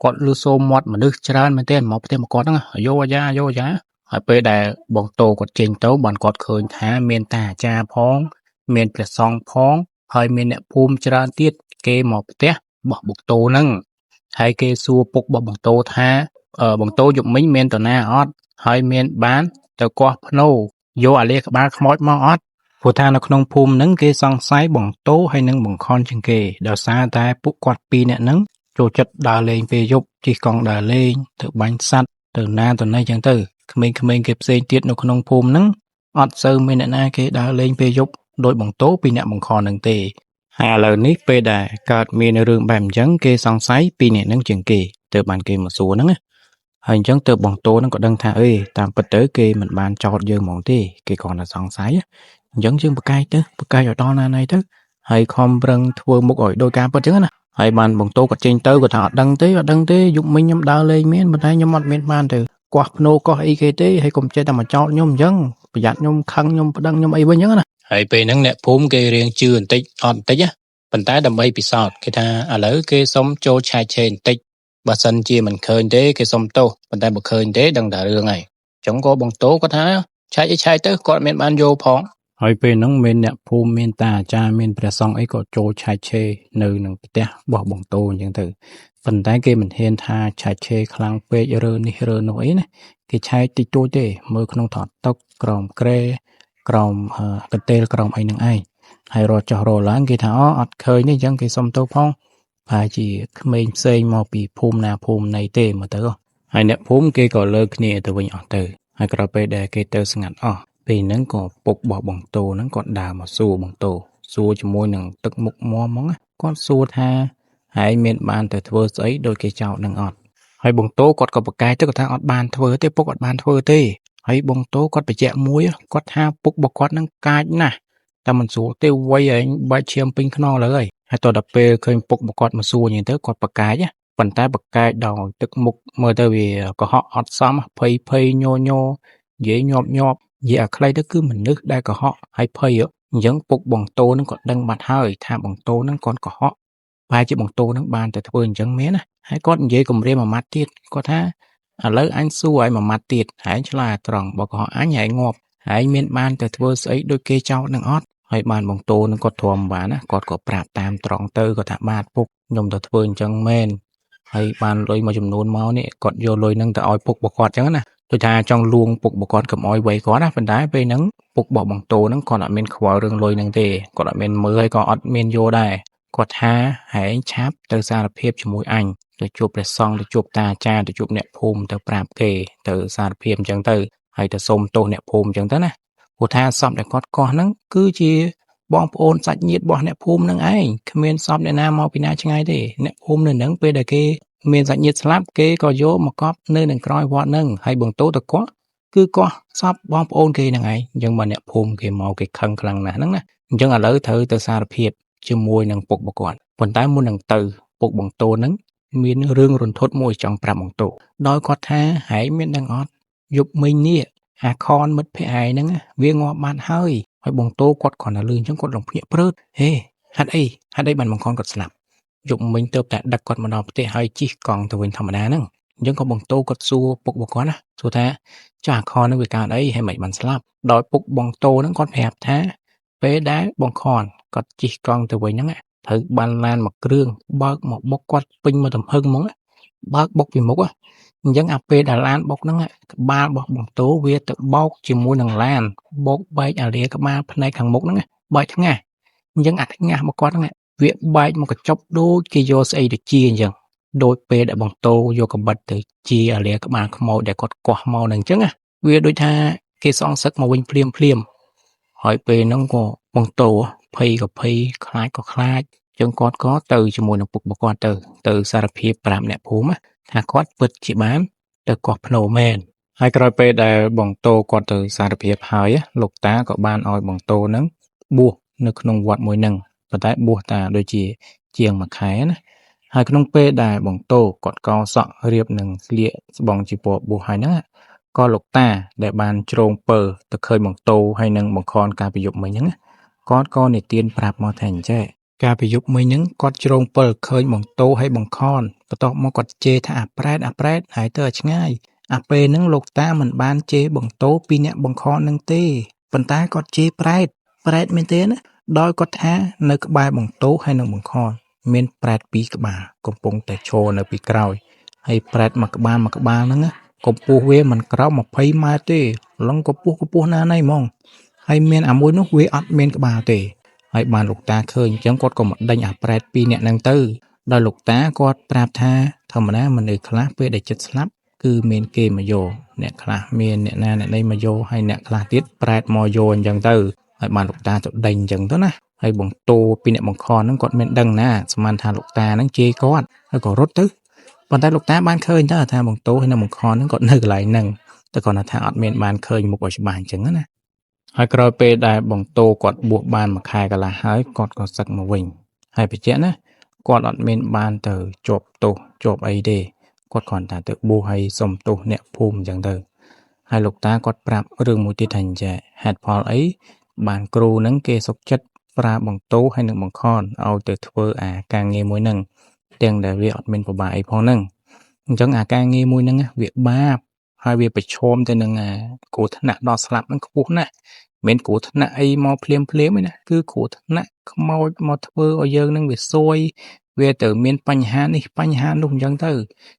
គាត់ឮសូរមាត់មនុស្សច្រើនមែនទែនមកផ្ទះមកគាត់ហ្នឹងយោអាយ៉ាយោអាយ៉ាហើយពេលដែលបងតោគាត់ចេញទៅបានគាត់ឃើញថាមានតាអាចារ្យផងមានព្រះសង្ឃផងហើយមានអ្នកភូមិច្រើនទៀតគេមកផ្ទះរបស់បងតោហ្នឹងហើយគេសួរពុករបស់បងតោថាបងតោយប់មិញមានតណាអត់ហើយមានបានទៅកោះភ្នោយកអាលាក្បាលខ្មោចមកអត់ព្រោះថានៅក្នុងភូមិហ្នឹងគេសង្ស័យបងតោហើយនឹងបង្ខំជាងគេដោយសារតែពួកគាត់ពីរនាក់ហ្នឹងចូលចិត្តដើរលេងពេលយប់ជិះកង់ដើរលេងទៅបាញ់សត្វទៅណាទៅណីចឹងទៅក្មេងៗគេផ្សេងទៀតនៅក្នុងភូមិហ្នឹងអត់សូវមានអ្នកណាគេដើរលេងពេលយប់ដោយបងតោពីអ្នកបង្ខំហ្នឹងទេហើយឥឡូវនេះពេលដែលកើតមានរឿងបែបអញ្ចឹងគេសង្ស័យពីអ្នកហ្នឹងជាងគេទៅបានគេមកសួរហ្នឹងណាហើយអញ្ចឹងទៅបងតោហ្នឹងក៏ដឹងថាតាមពិតទៅគេមិនបានចោទយើងហ្មងទេគេគ្រាន់តែសង្ស័យអញ្ចឹងយើងប្រកែកទៅប្រកែកឲ្យដល់ណាណីទៅហើយខំប្រឹងធ្វើមុខឲ្យដោយការពិតអញ្ចឹងណាហើយបានបងតោគាត់ចេញទៅគាត់ថាអត់ដឹងទេអត់ដឹងទេយប់មិញខ្ញុំដើរលេងមានប៉ុន្តែខ្ញុំអត់មានបានទៅកោះភ្នោកោះអីគេទេហើយកុំចេះតែមកចោទខ្ញុំអញ្ចឹងប្រយ័ត្នខ្ញុំខឹងខ្ញុំប្តឹងខ្ញុំអីវិញអញ្ចឹងណាហើយពេលហ្នឹងអ្នកភូមិគេរៀងជឿបន្តិចអត់បន្តិចណាប៉ុន្តែដើម្បីពិសោធន៍គេថាឥឡូវគេសុំចូលឆែកឆេរបន្តិចបើសិនជាមិនឃើញទេគេសុំទោសប៉ុន្តែបើឃើញទេដឹងតែរឿងហើយអញ្ចឹងក៏បងតោគាត់ថាឆែកអីឆែកទៅគាត់មានបានយកផងហើយពេលហ្នឹងមានអ្នកភូមិមានតាអាចារ្យមានព្រះសង្ឃអីក៏ចូលឆែកឆេរនៅនឹងផ្ទះរបស់បងតោអញ្ចឹងទៅប៉ុន្តែគេមិនហ៊ានថាឆែកឆេរខ្លាំងពេករើនេះរើនោះអីណាគេឆែកតិចតួចទេមើលក្នុងថតតុក្រោមគ្រែក្រោមកន្ទេលក្រោមអីនឹងឯងហើយរត់ចុះរឡើងគេថាអត់ឃើញទេអញ្ចឹងគេសុំទោសផងប្រហែលជាក្មេងផ្សេងមកពីភូមិណាភូមិណីទេមើលទៅហើយអ្នកភូមិគេក៏លើកគ្នាទៅវិញអស់ទៅហើយក្រោយពេលដែលគេទៅស្ងាត់អស់ពេល ពេលហ្នឹងក៏ពុករបស់បងតូហ្នឹងគាត់ដើរមកសួរបងតូសួរជាមួយនឹងទឹកមុខមាំហ្មងណាគាត់សួរថាហែងមានបានទៅធ្វើស្អីដោយគេចោទនឹងអត់ហើយបងតូគាត់ក៏ប្រកែកទៅគាត់ថាអត់បានធ្វើទេពុកអត់បានធ្វើទេហើយបងតូគាត់បញ្ជាក់មួយគាត់ថាពុករបស់គាត់នឹងកាចណាស់តែមិនស្រួលទេវ័យឯងបែកឈាមពេញខ្នងលើហើយហើយតដល់ពេលឃើញពុករបស់គាត់មកសួរយ៉ាងទៅគាត់ប្រកែកប៉ុន្តែប្រកែកដោយទឹកមុខមើលទៅវាកុហកអត់សមភ័យភ័យញញនិយាយញាប់ញាប់និយាយឲ្យខ្លីទៅគឺមនុស្សដែលកុហកហើយភ័យអញ្ចឹងពុកបងតូនឹងក៏ដឹងបាត់ហើយថាបងតូនឹងគាត់កុហកប្រហែលជាបងតូនឹងបានតែធ្វើអញ្ចឹងមែនណាហើយគាត់និយាយគំរាមមួយម៉ាត់ទៀតគាត់ថាឥឡូវអញសួរឲ្យមួយម៉ាត់ទៀតហើយឆ្លើយត្រង់បើកុហកអញហើយងាប់ហើយមានបានទៅធ្វើស្អីដូចគេចោទនឹងអត់ហើយបានបងតូនឹងគាត់ទ្រាំបានណាគាត់ក៏ប្រាប់តាមត្រង់ទៅគាត់ថាបាទពុកខ្ញុំទៅធ្វើអញ្ចឹងមែនហើយបានលុយមួយចំនួនមកនេះគាត់យកលុយនឹងទៅឲ្យពុករបស់គាត់អញ្ចឹងណាដូចថាចង់លួងពុករបស់គាត់កុំឲ្យវៃគាត់ណាប៉ុន្តែពេលហ្នឹងពុករបស់បងតូហ្នឹងគាត់អត់មានខ្វល់រឿងលុយហ្នឹងទេគាត់អត់មានមើលហើយក៏អត់មានយកដែរគាត់ថាហែងឆាប់ទៅសារភាពជាមួយអញទៅជួបព្រះសង្ឃទៅជួបតាអាចារ្យទៅជួបអ្នកភូមិទៅប្រាប់គេទៅសារភាពអញ្ចឹងទៅហើយទៅសុំទោសអ្នកភូមិអញ្ចឹងទៅណាព្រោះថាសពដែលគាត់កោះហ្នឹងគឺជាបងប្អូនសាច់ញាតិរបស់អ្នកភូមិនឹងឯងគ្មានសពអ្នកណាមកពីណាឆ្ងាយទេអ្នកភូមិនៅនឹងពេលដែលគេមានសាច់ញាតិស្លាប់គេក៏យកមកកប់នៅនឹងក្រោយវត្តហ្នឹងហើយបងតូទៅកោះគឺកោះសពបងប្អូនគេហ្នឹងឯងអញ្ចឹងបើអ្នកភូមិគេមកគេខឹងខ្លាំងណាស់ហ្នឹងណាអញ្ចឹងឥឡូវត្រូវទៅសារភាពជាមួយនឹងពុករបស់គាត់ប៉ុន្តែមុននឹងទៅពុកបងតូហ្នឹងមានរឿងរន្ធត់មួយចង់ប្រាប់បងតូដោយគាត់ថាហែងមានដឹងអត់យប់មិញនេះអាខនមិត្តភក្តិឯងហ្នឹងវាងាប់បាត់ហើយហើយបងតូគាត់គ្រាន់តែលឺអញ្ចឹងគាត់រំភ្ញាក់ព្រឺតហេហេតុអីហេតុអីបានបងខនគាត់ស្លាប់យប់មិញទៅតែដឹកគាត់មកដល់ផ្ទះហើយជិះកង់ទៅវិញធម្មតាហ្នឹងអញ្ចឹងក៏បងតូគាត់សួរពុករបស់គាត់ណាសួរថាចាអាខនហ្នឹងវាកើតអីហើយមិនបានស្លាប់ដោយពុកបងតូហ្នឹងគាត់ប្រាប់ថាពេលដែលបងខនគាត់ជិះកង់ទៅវិញហ្នឹងត្រូវបានឡានមួយគ្រឿងបើកមកបុកគាត់ពេញមកទំហឹងហ្មងបើកបុកពីមុខអញ្ចឹងអាពេលដែលឡានបុកហ្នឹងក្បាលរបស់បងតូវាទៅបោកជាមួយនឹងឡានបោកបែកអាលាក្បាលផ្នែកខាងមុខហ្នឹងបែកថ្ងាសអញ្ចឹងអាថ្ងាសរបស់គាត់ហ្នឹងវាបែកមកកញ្ចប់ដូចគេយកស្អីទៅជាអញ្ចឹងដូចពេលដែលបងតូយកកបិតទៅជាអាលាក្បាលខ្មោចដែលគាត់កោះមកនឹងអញ្ចឹងណាវាដូចថាគេសងសឹកមកវិញភ្លាមភ្លាមហើយពេលហ្នឹងក៏បងតូភ័យក៏ភ័យខ្លាចក៏ខ្លាចចឹងគាត់ក៏ទៅជាមួយនឹងពុករបស់គាត់ទៅសារភាពប្រាប់អ្នកភូមិថាគាត់ពិតជាបានទៅកោះភ្នោមែនហើយក្រោយពេលដែលបងតូគាត់ទៅសារភាពហើយលោកតាក៏បានឲ្យបងតូនឹងបួសនៅក្នុងវត្តមួយនឹងប៉ុន្តែបួសតាដូចជាជាងមួយខែណាហើយក្នុងពេលដែលបងតូគាត់កោសក់រៀបនឹងស្លៀកស្បង់ជីពណ៌បួសហើយហ្នឹងក៏លោកតាដែលបានជ្រងពើទៅឃើញបងតូហើយនឹងបង្ខំការប្រយុទ្ធមិញហ្នឹងគាត់ក៏និទានប្រាប់មកថាអញ្ចេះការប្រយុទ្ធមិញហ្នឹងគាត់ជ្រងពិលឃើញបងតូហើយបង្ខំបន្ទាប់មកគាត់ជេរថាអាប្រែតអាប្រែតហើយទៅឲ្យឆ្ងាយអាពេលហ្នឹងលោកតាមិនបានជេរបងតូពីអ្នកបង្ខំនឹងទេប៉ុន្តែគាត់ជេរប្រែតប្រែតមែនទេណាដោយគាត់ថានៅក្បែរបងតូហើយនឹងបង្ខំមានប្រែតពីរក្បាលកំពុងតែឈរនៅពីក្រោយហើយប្រែតមួយក្បាលមួយក្បាលហ្នឹងកម្ពស់វាមិនក្រោម20ម៉ែត្រទេឡងកម្ពស់ណាស់ណៃហ្មងហើយមានអាមួយនោះវាអត់មានក្បាលទេហើយបានលោកតាឃើញអញ្ចឹងគាត់ក៏មកដេញអាប្រែតពីរនាក់ហ្នឹងទៅដោយលោកតាគាត់ប្រាប់ថាធម្មតាមនុស្សខ្លះពេលដែលចិត្តស្លាប់គឺមានគេមកយកអ្នកខ្លះមានអ្នកណាអ្នកណីមកយកហើយអ្នកខ្លះទៀតប្រែតមកយកអញ្ចឹងទៅហើយបានលោកតាទៅដេញអញ្ចឹងទៅណាហើយបងតូពីអ្នកបង្ខំហ្នឹងគាត់មានដឹងណាស្មានថាលោកតាហ្នឹងជេរគាត់ហើយក៏រត់ទៅប៉ុន្តែលោកតាបានឃើញតើថាបងតូហើយនិងបង្ខំហ្នឹងគាត់នៅកន្លែងហ្នឹងតែគាត់ថាអត់មានបានឃើញមុខឲ្យច្បាស់អញ្ចឹងណាហើយក្រោយពេលដែលបងតូគាត់បួសបានមួយខែកន្លះហើយគាត់ក៏សឹកមកវិញហើយបញ្ជាក់ណាគាត់អត់មានបានទៅជាប់ទោសជាប់អីទេគាត់គ្រាន់តែទៅបួសហើយសុំទោសអ្នកភូមិអញ្ចឹងទៅហើយលោកតាគាត់ប្រាប់រឿងមួយទៀតថាអញ្ចេះហេតុផលអីបានគ្រូហ្នឹងគេសុកចិត្តប្រើបងតូហើយនឹងបង្ខំឲ្យទៅធ្វើអាការងារមួយហ្នឹងទាំងដែលវាអត់មានពិបាកអីផងហ្នឹងអញ្ចឹងអាការងារមួយហ្នឹងវាបាបហើយវាប្រឈមទៅនឹងអាគ្រោះថ្នាក់ដល់ស្លាប់ហ្នឹងខ្ពស់ណាស់មិនគ្រោះថ្នាក់អីមកភ្លាមភ្លាមឯណាគឺគ្រោះថ្នាក់ខ្មោចមកធ្វើឲ្យយើងនឹងវាសួយវាទៅមានបញ្ហានេះបញ្ហានោះអញ្ចឹងទៅ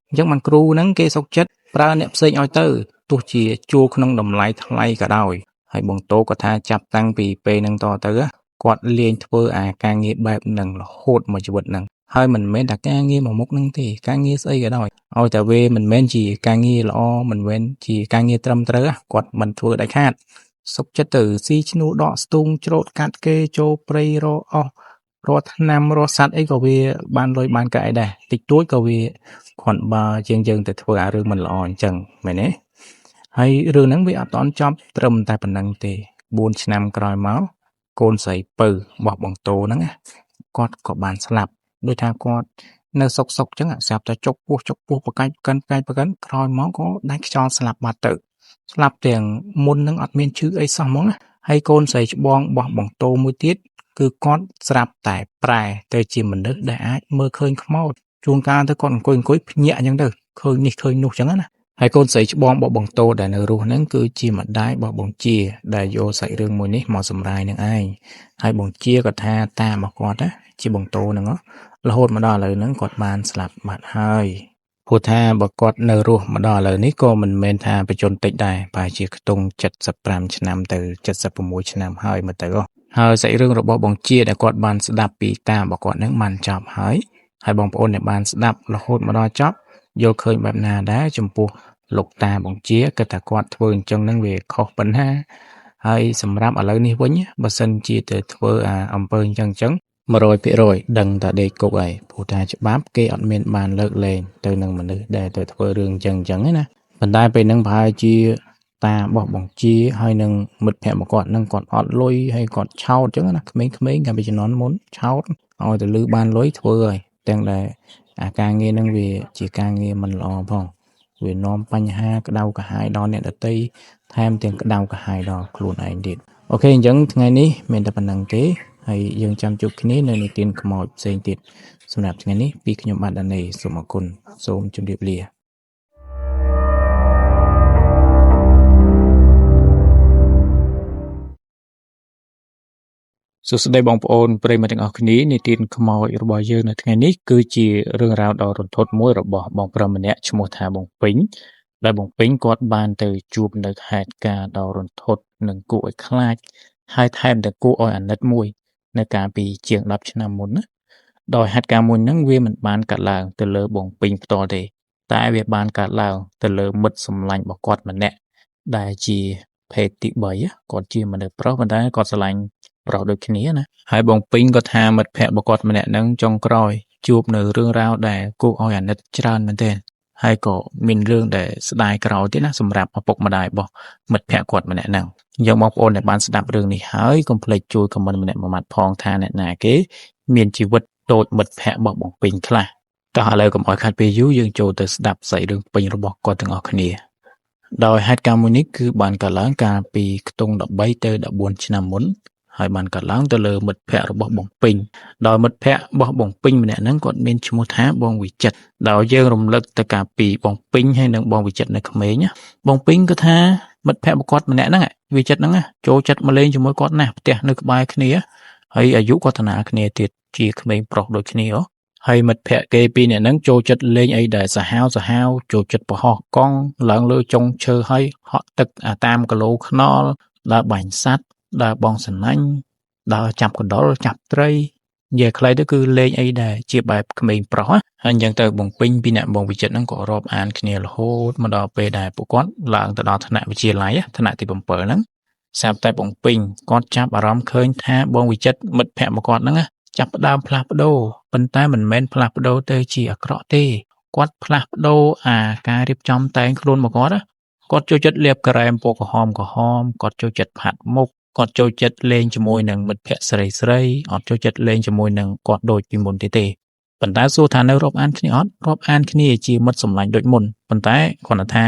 អញ្ចឹងបានគ្រូហ្នឹងគេសុកចិត្តប្រើអ្នកផ្សេងឲ្យទៅទោះជាជួលក្នុងតម្លៃថ្លៃក៏ដោយហើយបងតូក៏ថាចាប់តាំងពីពេលហ្នឹងតទៅគាត់លេងធ្វើអាការងារបែបហ្នឹងរហូតមួយជីវិតហ្នឹងហើយមិនមែនតែការងារមួយមុខហ្នឹងទេការងារស្អីក៏ដោយឲ្យតែវាមិនមែនជាការងារល្អមិនមែនជាការងារត្រឹមត្រូវគាត់មិនធ្វើដាច់ខាត សុកចិត្តទៅស៊ីឈ្នួលដកស្ទូងច្រូតកាត់គេចូលព្រៃរកអស់រកថ្នាំរកសត្វអីក៏វាបានលុយបានកាក់អីដែរតិចតួចក៏វាគ្រាន់បើជាងយើងទៅធ្វើអារឿងមិនល្អអញ្ចឹងមែនទេហើយរឿងហ្នឹងវាអត់តន់ចប់ត្រឹមតែប៉ុណ្្នឹងទេ4ឆ្នាំក្រោយមកកូនស្រីពៅរបស់បងតូហ្នឹងណាគាត់ក៏បានស្លាប់ដោយថាគាត់នៅសុកសុកអញ្ចឹងស្រាប់តែចុកពោះចុកពោះប្រកាច់ប្រកិនប្រកាច់ប្រកិនក្រោយមកក៏ដាច់ខ្យល់ស្លាប់បាត់ទៅស្លាប់ទាំងមុននឹងអត់មានឈឺអីសោះហ្មងណាហើយកូនស្រីច្បងរបស់បងតូមួយទៀតគឺគាត់ស្រាប់តែប្រែទៅជាមនុស្សដែលអាចមើលឃើញខ្មោចជួនកាលទៅគាត់អង្គុយអង្គុយភ្ញាក់អញ្ចឹងទៅឃើញនេះឃើញនោះអញ្ចឹងណាហើយកូនស្រីច្បងរបស់បងតូដែលនៅរស់ហ្នឹងគឺជាម្ដាយរបស់បងជាដែលយកសាច់រឿងមួយនេះមកសម្រាយនឹងឯងហើយបងជាក៏ថាតាមរបស់គាត់ណាជាបងតូហ្នឹងរហូតមកដល់ឥឡូវហ្នឹងគាត់បានស្លាប់បាត់ហើយព្រោះថាបើគាត់នៅរស់មកដល់ឥឡូវនេះក៏មិនមែនថាបច្ចុប្បន្នតិចដែរប្រហែលជាខ្ទង់75ឆ្នាំទៅ76ឆ្នាំហើយមើលទៅហើយសាច់រឿងរបស់បងជាដែលគាត់បានស្ដាប់ពីតារបស់គាត់ហ្នឹងបានចប់ហើយហើយបងប្អូនដែលបានស្ដាប់រហូតមកដល់ចប់យល់ឃើញបែបណាដែរចំពោះលោកតាបងជាគិតថាគាត់ធ្វើអញ្ចឹងហ្នឹងវាខុសប៉ុណ្ណាហើយសម្រាប់ឥឡូវនេះវិញបើសិនជាទៅធ្វើអាអំពើអញ្ចឹង100%ដឹងតែដេកគុកហើយព្រោះថាច្បាប់គេអត់មានបានលើកលែងទៅនឹងមនុស្សដែលទៅធ្វើរឿងអញ្ចឹងឯណាប៉ុន្តែពេលហ្នឹងប្រហែលជាតារបស់បងជាហើយនឹងមិត្តភក្តិរបស់គាត់នឹងគាត់អត់លុយហើយគាត់ឆោតអញ្ចឹងណាក្មេងៗកាលពីជំនាន់មុនឆោតឲ្យទៅលឺបានលុយធ្វើហើយទាំងដែលអាការងារហ្នឹងវាជាការងារមិនល្អផងវានាំបញ្ហាក្តៅក្រហាយដល់អ្នកដទៃថែមទាំងក្តៅក្រហាយដល់ខ្លួនឯងទៀតអូខេអញ្ចឹងថ្ងៃនេះមានតែប៉ុណ្្នឹងទេហើយយើងចាំជួបគ្នានៅនិទានខ្មោចផ្សេងទៀតសម្រាប់ថ្ងៃនេះពីខ្ញុំបាទដានីសូមអរគុណសូមជម្រាបលាសួស្តីបងប្អូនប្រិយមិត្តទាំងអស់គ្នានិទានខ្មោចរបស់យើងនៅថ្ងៃនេះគឺជារឿងរ៉ាវដ៏រន្ធត់មួយរបស់បងប្រុសម្នាក់ឈ្មោះថាបងពេញដែលបងពេញគាត់បានទៅជួបនៅហេតុការណ៍ដ៏រន្ធត់និងគួរឲ្យខ្លាចហើយថែមទាំងគួរឲ្យអាណិតមួយនៅកាលពីជាង10ឆ្នាំមុនណាដោយហេតុការណ៍មួយហ្នឹងវាមិនបានកើតឡើងទៅលើបងពេញផ្ទាល់ទេតែវាបានកើតឡើងទៅលើមិត្តសម្លាញ់របស់គាត់ម្នាក់ដែលជាភេទទី3គាត់ជាមនុស្សប្រុសប៉ុន្តែគាត់ស្រឡាញ់ប្រុសដូចគ្នាណាហើយបងពេញក៏ថាមិត្តភក្តិរបស់គាត់ម្នាក់ហ្នឹងចុងក្រោយជួបនៅរឿងរ៉ាវដែលគួរឲ្យអាណិតច្រើនមែនទែនហើយក៏មានរឿងដែលស្ដាយក្រោយទៀតណាសម្រាប់ឪពុកម្ដាយរបស់មិត្តភក្តិគាត់ម្នាក់ហ្នឹងយើងបងប្អូនដែលបានស្ដាប់រឿងនេះហើយកុំភ្លេចជួយ comment ម្នាក់មួយម៉ាត់ផងថាអ្នកណាគេមានជីវិតដូចមិត្តភក្តិរបស់បងពេញខ្លះតោះឥឡូវកុំឲ្យខាត់ពេលយូរយើងចូលទៅស្ដាប់សាច់រឿងពេញរបស់គាត់ទាំងអស់គ្នាដោយហេតុការណ៍មួយនេះគឺបានកើតឡើងកាលពីខ្ទង់13ទៅ14ឆ្នាំមុនហើយបានកើតឡើងទៅលើមិត្តភក្តិរបស់បងពេញដោយមិត្តភក្តិរបស់បងពេញម្នាក់ហ្នឹងគាត់មានឈ្មោះថាបងវិចិត្រដោយយើងរំលឹកទៅកាលពីបងពេញហើយនិងបងវិចិត្រនៅក្មេងបងពេញក៏ថាមិត្តភក្តិរបស់គាត់ម្នាក់ហ្នឹងវិចិត្រហ្នឹងចូលចិត្តមកលេងជាមួយគាត់ណាស់ផ្ទះនៅក្បែរគ្នាហើយអាយុគាត់ថ្នាក់គ្នាទៀតជាក្មេងប្រុសដូចគ្នាហើយមិត្តភក្តិគេពីរនាក់ហ្នឹងចូលចិត្តលេងអីដែលសាហាវសាហាវចូលចិត្តប្រហោះកង់ឡើងលើចុងឈើហើយហក់ទឹកអាតាមគីឡូខ្នល់ដើរបាញ់សត្វដើរបងសណាញ់ដើរចាប់កណ្ដុរចាប់ត្រីនិយាយខ្លីទៅគឺលេងអីដែលជាបែបក្មេងប្រុសហើយអញ្ចឹងទៅបងពេញពីអ្នកបងវិចិត្រហ្នឹងក៏រាប់អានគ្នារហូតមកដល់ពេលដែលពួកគាត់ឡើងទៅដល់ថ្នាក់វិទ្យាល័យថ្នាក់ទី7ហ្នឹងស្រាប់តែបងពេញគាត់ចាប់អារម្មណ៍ឃើញថាបងវិចិត្រមិត្តភក្តិរបស់គាត់ហ្នឹងចាប់ផ្ដើមផ្លាស់ប្ដូរប៉ុន្តែមិនមែនផ្លាស់ប្ដូរទៅជាអាក្រក់ទេគាត់ផ្លាស់ប្ដូរអាការរៀបចំតែងខ្លួនរបស់គាត់គាត់ចូលចិត្តលាបក្រែមពណ៌ក្រហមគាត់ចូលចិត្តផាត់មុខគាត់ចូលចិត្តលេងជាមួយនឹងមិត្តភក្តិស្រីៗអត់ចូលចិត្តលេងជាមួយនឹងគាត់ដូចពីមុនទេប៉ុន្តែសួរថានៅរាប់អានគ្នាអត់រាប់អានគ្នាជាមិត្តសម្លាញ់ដូចមុនប៉ុន្តែគ្រាន់តែថា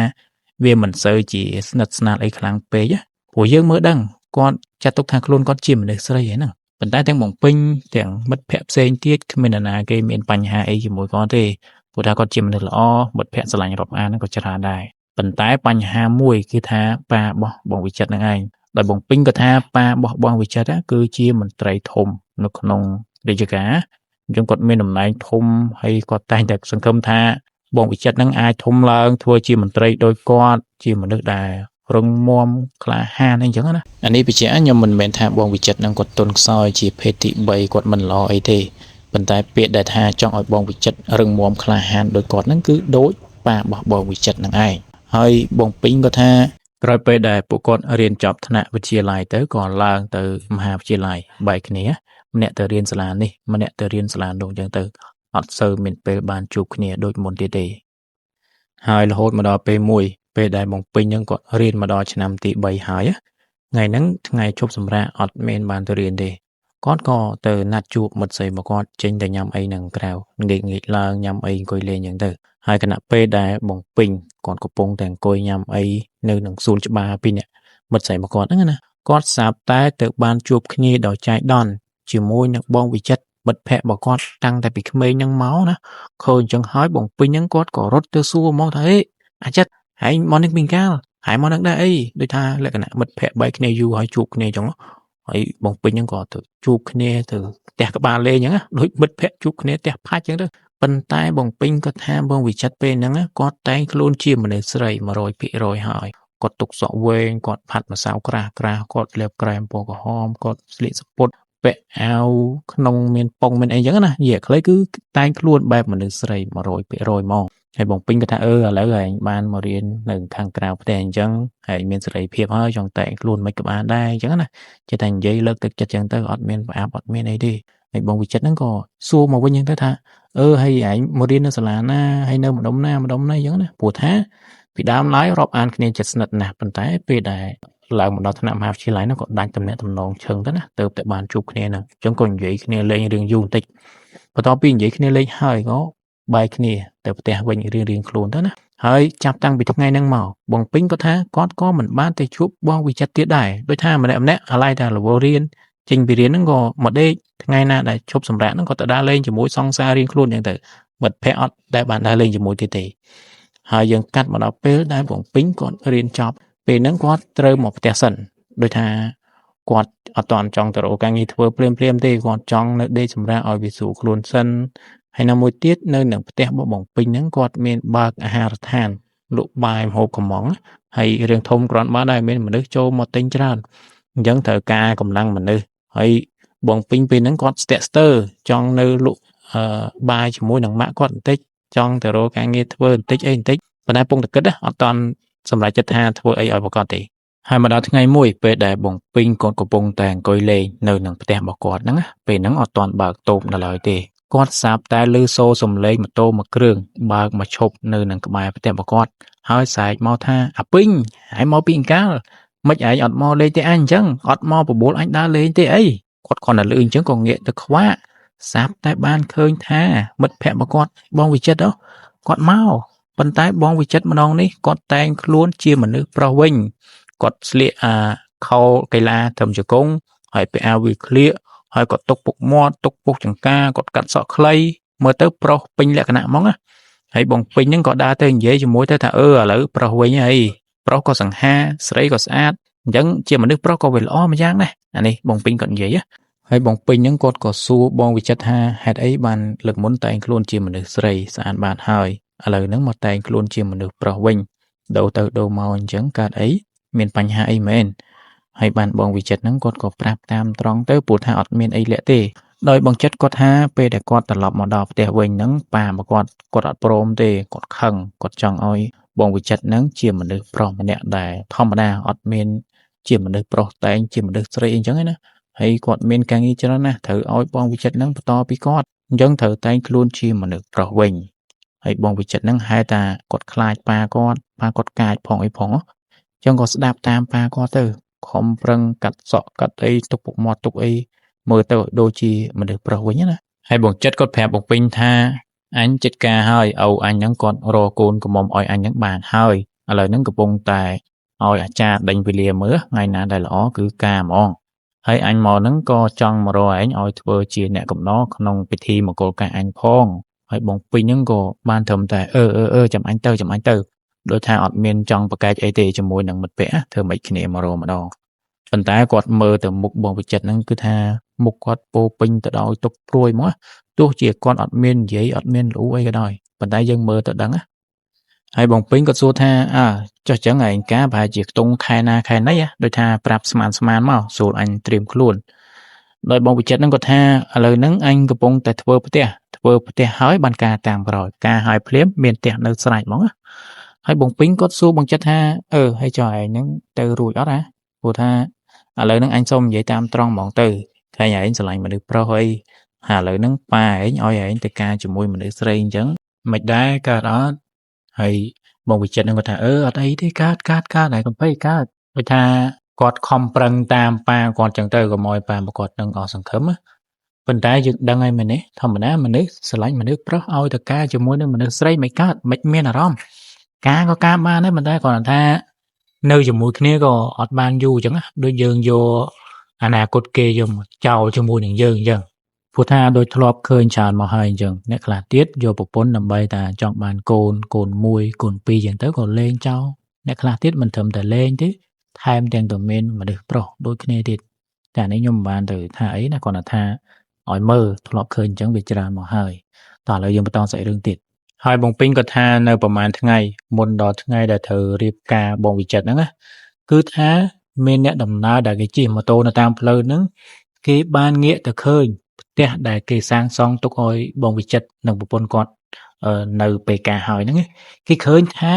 វាមិនសូវជាស្និទ្ធស្នាលអីខ្លាំងពេកព្រោះយើងមើលដឹងគាត់ចាត់ទុកថាខ្លួនគាត់ជាមនុស្សស្រីហ្នឹងប៉ុន្តែទាំងបងពេញទាំងមិត្តភក្តិផ្សេងទៀតគ្មាននរណាគេមានបញ្ហាអីជាមួយគាត់ទេព្រោះថាគាត់ជាមនុស្សល្អមិត្តភក្តិស្រឡាញ់រាប់អានហ្នឹងក៏ច្រើនដែរប៉ុន្តែបញ្ហាមួយគឺថាប៉ារបស់បងវិចិត្រហ្នឹងឯងដោយបងពេញក៏ថាប៉ារបស់បងវិចិត្រគឺជាមន្ត្រីធំនៅក្នុងរាជការអញ្ចឹងគាត់មានតំណែងធំហើយគាត់តែងតែសង្ឃឹមថាបងវិចិត្រហ្នឹងអាចធំឡើងធ្វើជាមន្ត្រីដោយគាត់ជាមនុស្សដែលរឹងមាំក្លាហានអីចឹងណាអានេះបញ្ជាក់ខ្ញុំមិនមែនថាបងវិចិត្រហ្នឹងគាត់ទន់ខ្សោយជាភេទទី3គាត់មិនល្អអីទេប៉ុន្តែពាក្យដែលថាចង់ឲ្យបងវិចិត្ររឹងមាំក្លាហានដោយគាត់ហ្នឹងគឺដូចប៉ារបស់បងវិចិត្រហ្នឹងឯងហើយបងពេញក៏ថា ក្រោយពេលដែលពួកគាត់រៀនចប់ថ្នាក់វិទ្យាល័យទៅក៏ឡើងទៅមហាវិទ្យាល័យបែកគ្នាម្នាក់ទៅរៀនសាលានេះម្នាក់ទៅរៀនសាលានោះអញ្ចឹងទៅអត់សូវមានពេលបានជួបគ្នាដូចមុនទៀតទេហើយរហូតមកដល់ពេលមួយពេលដែលបងពេញហ្នឹងគាត់រៀនមកដល់ឆ្នាំទី3ហើយថ្ងៃហ្នឹងថ្ងៃឈប់សម្រាកអត់មានបានទៅរៀនទេគាត់ក៏ទៅណាត់ជួបមិត្តស្រីរបស់គាត់ចេញទៅញ៉ាំអីនឹងក្រៅងាកៗឡើងញ៉ាំអីអង្គុយលេងអញ្ចឹងទៅហើយខណៈពេលដែលបងពេញគាត់កំពុងតែអង្គុយញ៉ាំអីនៅនឹងសួនច្បារពីរនាក់មិត្តស្រីរបស់គាត់ហ្នឹងណាគាត់ស្រាប់តែទៅបានជួបគ្នាដោយចៃដន្យជាមួយនឹងបងវិចិត្រមិត្តភ័ក្តិរបស់គាត់តាំងតែពីក្មេងហ្នឹងមកណាឃើញអញ្ចឹងហើយបងពេញហ្នឹងគាត់ក៏រត់ទៅសួរហ្មងថាហេអាចិត្រហែងមកនេះពីកាលហែងមកនឹងដែរអីដូចថាលក្ខណៈមិត្តភ័ក្តិបែកគ្នាយូរហើយជួបគ្នាអញ្ចឹងហើយបងពេញហ្នឹងក៏ទៅជួបគ្នាទៅផ្ទះក្បាលលេងអញ្ចឹងណាដូចមិត្តភ័ក្តិជួបគ្នាផ្ទះផាច់អញ្ចឹងទៅប៉ុន្តែបងពេញគាត់ថាបងវិចិត្រពេលហ្នឹងគាត់តែងខ្លួនជាមនុស្សស្រី100%ហើយគាត់ទុកសក់វែងគាត់ផាត់ម្សៅក្រាស់ក្រាស់គាត់លាបក្រែមពណ៌ក្រហមគាត់ស្លៀកសំពត់ពាក់អាវក្នុងមានប៉ុងមានអីចឹងណានិយាយខ្លីគឺតែងខ្លួនបែបមនុស្សស្រី100%ហ្មងហើយបងពេញគាត់ថាឥឡូវឯងបានមករៀននៅខាងក្រៅផ្ទះអញ្ចឹងហើយមានសេរីភាពហើយចង់តែងខ្លួនមិនក៏បានដែរអញ្ចឹងណាចេះតែនិយាយលើកទឹកចិត្តអញ្ចឹងទៅអត់មានប្រអាប់អត់មានអីទេហើយបងវិចិត្រហ្នឹងក៏សួរមកវិញអញ្ចឹងទៅថាហើយឯងមករៀននៅសាលាណាហើយនៅម្ដុំណាម្ដុំណាអញ្ចឹងណាព្រោះថាពីដើមឡើយរាប់អានគ្នាចិត្តស្និទ្ធណាស់ប៉ុន្តែពេលដែលឡើងមកដល់ថ្នាក់មហាវិទ្យាល័យនោះក៏ដាច់ទំនាក់ទំនងឈឹងទៅណាទៅតែបានជួបគ្នាហ្នឹងអញ្ចឹងក៏និយាយគ្នាលេងរឿងយូរបន្តិចបន្ទាប់ពីនិយាយគ្នាលេងហើយក៏បែកគ្នាទៅផ្ទះវិញរៀងៗខ្លួនទៅណាហើយចាប់តាំងពីថ្ងៃហ្នឹងមកបងពេញគាត់ថាគាត់ក៏មិនបានទៅជួបបងវិចិត្រទៀតដែរដូចថាម្នាក់ម្នាក់អាឡ័យតែរវល់រៀនចេញពីរៀនហ្នឹងក៏មកដេកថ្ងៃណាដែលឈប់សម្រាកហ្នឹងក៏ទៅដើរលេងជាមួយសង្សាររៀងខ្លួនអញ្ចឹងទៅមិត្តភ័ក្តិអត់ដែលបានដើរលេងជាមួយទៀតទេហើយយើងកាត់មកដល់ពេលដែលបងពេញគាត់រៀនចប់ពេលហ្នឹងគាត់ត្រូវមកផ្ទះសិនដូចថាគាត់អត់ទាន់ចង់ទៅរកការងារធ្វើភ្លាមៗទេគាត់ចង់នៅដេកសម្រាកឲ្យវាស្រួលខ្លួនសិនហើយនៅមួយទៀតនៅនឹងផ្ទះរបស់បងពេញហ្នឹងគាត់មានបើកអាហារដ្ឋានលក់បាយម្ហូបកំងហើយរឿងធំគ្រាន់បានដែរមានមនុស្សចូលមកទិញច្រើនអញ្ចឹងត្រូវការកម្លាំងមនុស្សហើយបងពេញពេលហ្នឹងគាត់ស្ទាក់ស្ទើរចង់នៅលក់បាយជាមួយនឹងម៉ាក់គាត់បន្តិចចង់ទៅរកការងារធ្វើបន្តិចអីបន្តិចប៉ុន្តែពងតែគិតអត់ទាន់សម្រេចចិត្តថាធ្វើអីឲ្យប្រកបទេហើយមកដល់ថ្ងៃមួយពេលដែលបងពេញគាត់កំពុងតែអង្គុយលេងនៅនឹងផ្ទះរបស់គាត់ហ្នឹងពេលហ្នឹងអត់ទាន់បើកតូបនៅឡើយទេគាត់ស្រាប់តែឮសូរសំឡេងម៉ូតូមួយគ្រឿងបើកមកឈប់នៅនឹងក្បែរផ្ទះរបស់គាត់ហើយស្រែកមកថាអាពេញឯងមកពីអង្កាលមិនឯងអត់មកលេងទេអញអញ្ចឹងអត់មកបបួលអញដើរលេងទេអីគាត់គ្រាន់តែឮអញ្ចឹងក៏ងាកទៅខ្វាក់ស្រាប់តែបានឃើញថាមិត្តភ័ក្តិរបស់គាត់បងវិចិត្រគាត់មកប៉ុន្តែបងវិចិត្រម្ដងនេះគាត់តែងខ្លួនជាមនុស្សប្រុសវិញគាត់ស្លៀកអាខោកីឡាត្រឹមជង្គង់ហើយពាក់អាវវាក្លៀកហើយក៏ទុកពុកមាត់ទុកពុកចង្ការគាត់កាត់សក់ខ្លីមើលទៅប្រុសពេញលក្ខណៈហ្មងណាហើយបងពេញហ្នឹងក៏ដើរទៅនិយាយជាមួយទៅថាឥឡូវប្រុសវិញហើយប្រុសក៏សង្ហាស្រីក៏ស្អាតអញ្ចឹងជាមនុស្សប្រុសក៏វាល្អមួយយ៉ាងដែរអានេះបងពេញគាត់និយាយហើយបងពេញហ្នឹងគាត់ក៏សួរបងវិចិត្រថាហេតុអីបានលើកមុនតែងខ្លួនជាមនុស្សស្រីស្អាតបាតហើយឥឡូវហ្នឹងមកតែងខ្លួនជាមនុស្សប្រុសវិញដូរទៅដូរមកអញ្ចឹងកើតអីមានបញ្ហាអីមែនហើយបានបងវិចិត្រហ្នឹងគាត់ក៏ប្រាប់តាមត្រង់ទៅព្រោះថាអត់មានអីលាក់ទេដោយបងចិត្តគាត់ថាពេលដែលគាត់ត្រឡប់មកដល់ផ្ទះវិញហ្នឹងប៉ារបស់គាត់គាត់អត់ព្រមទេគាត់ខឹងគាត់ចង់ឲ្យបងវិចិត្រហ្នឹងជាមនុស្សប្រុសម្នាក់ដែលធម្មតាអត់មានជាមនុស្សប្រុសតែងជាមនុស្សស្រីអីចឹងឯណាហើយគាត់មានការងារច្រើនណាស់ត្រូវឲ្យបងវិចិត្រហ្នឹងបន្តពីគាត់អញ្ចឹងត្រូវតែងខ្លួនជាមនុស្សប្រុសវិញហើយបងវិចិត្រហ្នឹងហេតុថាគាត់ខ្លាចប៉ាគាត់ប៉ាគាត់កាចផងអីផងអញ្ចឹងក៏ស្ដាប់តាមប៉ាគាត់ទៅខំប្រឹងកាត់សក់កាត់អីទុកពុកមាត់ទុកអីមើលទៅដូចជាមនុស្សប្រុសវិញណាហើយបងចិត្តគាត់ប្រាប់បងពេញថាអញចិត្តការហើយឪអញហ្នឹងគាត់រកកូនកំមុំឲ្យអញហ្នឹងបានហើយឥឡូវហ្នឹងកំពុងតែឲ្យអាចារ្យដេញវេលាមើលថ្ងៃណាដែលល្អគឺការហ្មងហើយអញមកហ្នឹងក៏ចង់មករកឯងឲ្យធ្វើជាអ្នកកំណរក្នុងពិធីមង្គលការអញផងហើយបងពេញហ្នឹងក៏បានត្រឹមតែចាំអញទៅចាំអញទៅដោយថាអត់មានចង់ប្រកែកអីទេជាមួយនឹងមិត្តភ័ក្តិធ្វើមិនគ្នាមករកម្ដងប៉ុន្តែគាត់មើលទៅមុខបងវិចិត្រហ្នឹងគឺថាមុខគាត់ពោពេញទៅដោយទុកព្រួយហ្មងទោះជាគាត់អត់មាននិយាយអត់មានលូអីក៏ដោយប៉ុន្តែយើងមើលទៅដឹងណាហើយបងពេញគាត់សួរថាចុះចឹងឯងការប្រហែលជាខ្ទង់ខែណាខែណីដូចថាប្រាប់ស្មានស្មានមកស្រួលអញត្រៀមខ្លួនដោយបងវិចិត្រហ្នឹងគាត់ថាឥឡូវហ្នឹងអញកំពុងតែធ្វើផ្ទះធ្វើផ្ទះហើយបានការតាមក្រោយការហើយភ្លាមមានផ្ទះនៅស្រេចហ្មងណា ហើយបងពេញគាត់សួរបងចិត្តថាអឺហើយចុះឯងហ្នឹងទៅរួចអត់ណាព្រោះថាឥឡូវហ្នឹងអញសូមនិយាយតាមត្រង់ហ្មងទៅឃើញឯងស្រឡាញ់មនុស្សប្រុសអីហើយឥឡូវហ្នឹងប៉ាឯងឲ្យឯងទៅការជាមួយមនុស្សស្រីអញ្ចឹងមិនដែរកើតអត់ហើយបងវិចិត្រហ្នឹងគាត់ថាអឺអត់អីទេកើតកើតកើតហើយកុំភ័យកើតដូចថាគាត់ខំប្រឹងតាមប៉ាគាត់ចឹងទៅកុំឲ្យប៉ារបស់គាត់នឹងអស់សង្ឃឹមណាប៉ុន្តែយើងដឹងហើយមែនទេធម្មតាមនុស្សស្រឡាញ់មនុស្សប្រុសឲ្យទៅការជាមួយនឹងមនុស្សស្រីមិនកើតមិនមានអារម្មណ៍ការក៏ការបានដែរប៉ុន្តែគ្រាន់តែថានៅជាមួយគ្នាក៏អត់បានយូរអញ្ចឹងណាដូចយើងយកអនាគតគេយកមកចោលជាមួយនឹងយើងអញ្ចឹងព្រោះថាដូចធ្លាប់ឃើញច្រើនមកហើយអញ្ចឹងអ្នកខ្លះទៀតយកប្រពន្ធដើម្បីតែចង់បានកូនកូនមួយកូនពីរអញ្ចឹងទៅក៏លែងចោលអ្នកខ្លះទៀតមិនត្រឹមតែលែងទេថែមទាំងទៅមានមនុស្សប្រុសដូចគ្នាទៀតតែអានេះខ្ញុំមិនបានទៅថាអីណាគ្រាន់តែថាឲ្យមើលធ្លាប់ឃើញអញ្ចឹងវាច្រើនមកហើយតោះឥឡូវយើងបន្តសាច់រឿងទៀតហើយបងពេញក៏ថានៅប្រហែលថ្ងៃមុនដល់ថ្ងៃដែលត្រូវរៀបការបងវិចិត្រហ្នឹងណាគឺថាមានអ្នកដំណើរដែលគេជិះម៉ូតូនៅតាមផ្លូវហ្នឹងគេបានងាកទៅឃើញផ្ទះដែលគេសាងសង់ទុកឲ្យបងវិចិត្រនិងប្រពន្ធគាត់នៅពេលការហើយហ្នឹងគេឃើញថា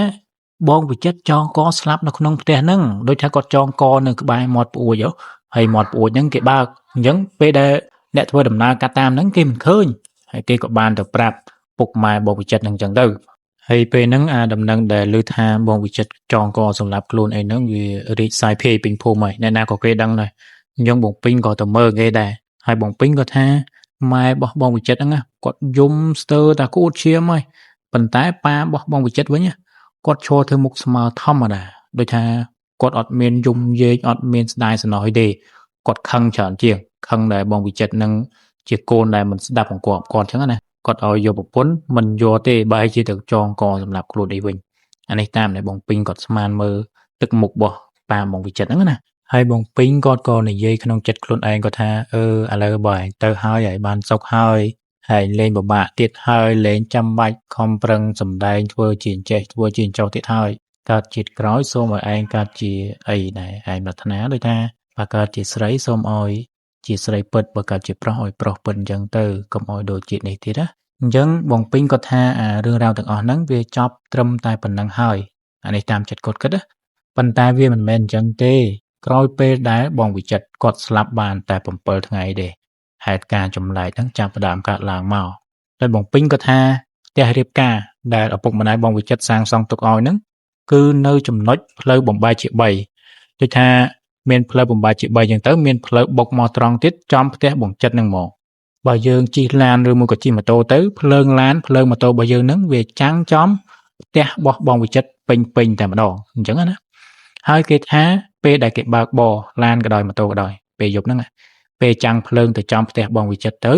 បងវិចិត្រចងកស្លាប់នៅក្នុងផ្ទះហ្នឹងដូចថាគាត់ចងកនៅក្បែរមាត់ប្អួយហើយមាត់ប្អួយហ្នឹងគេបើកអញ្ចឹងពេលដែលអ្នកធ្វើដំណើរកាត់តាមហ្នឹងគេមិនឃើញហើយគេក៏បានទៅប្រាប់ពុកម៉ែបងវិចិត្រហ្នឹងអញ្ចឹងទៅហើយពេលហ្នឹងអាដំណឹងដែលឮថាបងវិចិត្រចងកសម្លាប់ខ្លួនអីហ្នឹងវារីកសាយភាយពេញភូមិហើយអ្នកណាក៏គេដឹងដែរអញ្ចឹងបងពេញក៏ទៅមើលគេដែរហើយបងពេញក៏ថាម៉ែរបស់បងវិចិត្រហ្នឹងគាត់យំស្ទើរតែគួតឈាមហើយប៉ុន្តែប៉ារបស់បងវិចិត្រវិញគាត់ឈរធ្វើមុខស្មើធម្មតាដូចថាគាត់អត់មានយំយែកអត់មានស្ដាយសំណោះអីទេគាត់ខឹងច្រើនជាងខឹងដែលបងវិចិត្រនឹងជាកូនដែលមិនស្ដាប់បង្គាប់គាត់អញ្ចឹងណាគាត់ឲ្យយកប្រពន្ធមិនយកទេបែរជាទៅចងកសម្រាប់ខ្លួនអីវិញអានេះតាមដែលបងពេញគាត់ស្មានមើលទឹកមុខរបស់ប៉ាបងវិចិត្រហ្នឹងណាហើយបងពេញគាត់ក៏និយាយក្នុងចិត្តខ្លួនឯងគាត់ថាអឺឥឡូវបើឯងទៅហើយឲ្យបានសុខហើយហើយលេងពិបាកទៀតហើយលេងចាំបាច់ខំប្រឹងសំដែងធ្វើជាចេះធ្វើជាចោះទៀតហើយកើតជាតិក្រោយសូមឲ្យឯងកើតជាអីដែរឯងប្រាថ្នាដូចថាបើកើតជាស្រីសូមឲ្យជាស្រីពិតបើកើតជាប្រុសឲ្យប្រុសពិតអញ្ចឹងទៅកុំឲ្យដូចជាតិនេះទៀតណាអញ្ចឹងបងពេញគាត់ថាអារឿងរ៉ាវទាំងអស់ហ្នឹងវាចប់ត្រឹមតែប៉ុណ្្នឹងហើយអានេះតាមចិត្តគាត់គិតណាប៉ុន្តែវាមិនមែនអញ្ចឹងទេក្រោយពេលដែលបងវិចិត្រគាត់ស្លាប់បានតែ7ថ្ងៃទេហេតុការណ៍ចម្លែកហ្នឹងចាប់ផ្ដើមកើតឡើងមកដោយបងពេញគាត់ថាផ្ទះរៀបការដែលឪពុកម្ដាយបងវិចិត្រសាងសង់ទុកឲ្យហ្នឹងគឺនៅចំណុចផ្លូវបំបែកជា3ដូចថាមានផ្លូវបំបែកជា3អញ្ចឹងទៅមានផ្លូវបុកមកត្រង់ទៀតចំផ្ទះបងចិត្តហ្នឹងមកបើយើងជិះឡានឬមួយក៏ជិះម៉ូតូទៅភ្លើងឡានភ្លើងម៉ូតូរបស់យើងហ្នឹងវាចាំងចំផ្ទះរបស់បងវិចិត្រពេញពេញតែម្ដងអញ្ចឹងណាហើយគេថាពេលដែលគេបើកបរឡានក៏ដោយម៉ូតូក៏ដោយពេលយប់ហ្នឹងពេលចាំងភ្លើងទៅចំផ្ទះបងវិចិត្រទៅ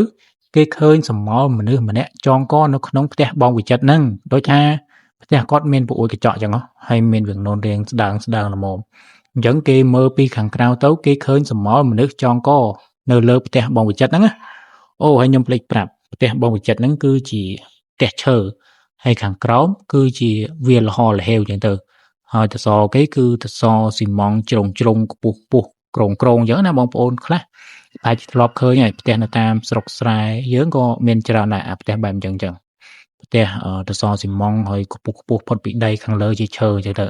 គេឃើញសមោលមនុស្សម្នាក់ចងកនៅក្នុងផ្ទះបងវិចិត្រហ្នឹងដូចថាផ្ទះគាត់មានប្អួយកញ្ចក់អញ្ចឹងហើយមានវាងនូនរៀងស្ដើងស្ដើងល្មមអញ្ចឹងគេមើលពីខាងក្រៅទៅគេឃើញសមោលមនុស្សចងកនៅលើផ្ទះបងវិចិត្រហ្នឹងណាអូហើយខ្ញុំភ្លេចប្រាប់ផ្ទះបងវិចិត្រហ្នឹងគឺជាផ្ទះឈើហើយខាងក្រោមគឺជាវាលលហលហេវអញ្ចឹងទៅហើយតសគេគឺតសស៊ីម៉ងជ្រុងជ្រុងខ្ពស់ខ្ពស់ក្រងក្រងអញ្ចឹងណាបងប្អូនខ្លះប្រហែលជាធ្លាប់ឃើញហើយផ្ទះនៅតាមស្រុកស្រែយើងក៏មានច្រើនដែរអាផ្ទះបែបអញ្ចឹងអញ្ចឹងផ្ទះតសស៊ីម៉ងហើយខ្ពស់ខ្ពស់ផុតពីដីខាងលើជាឈើអញ្ចឹងទៅ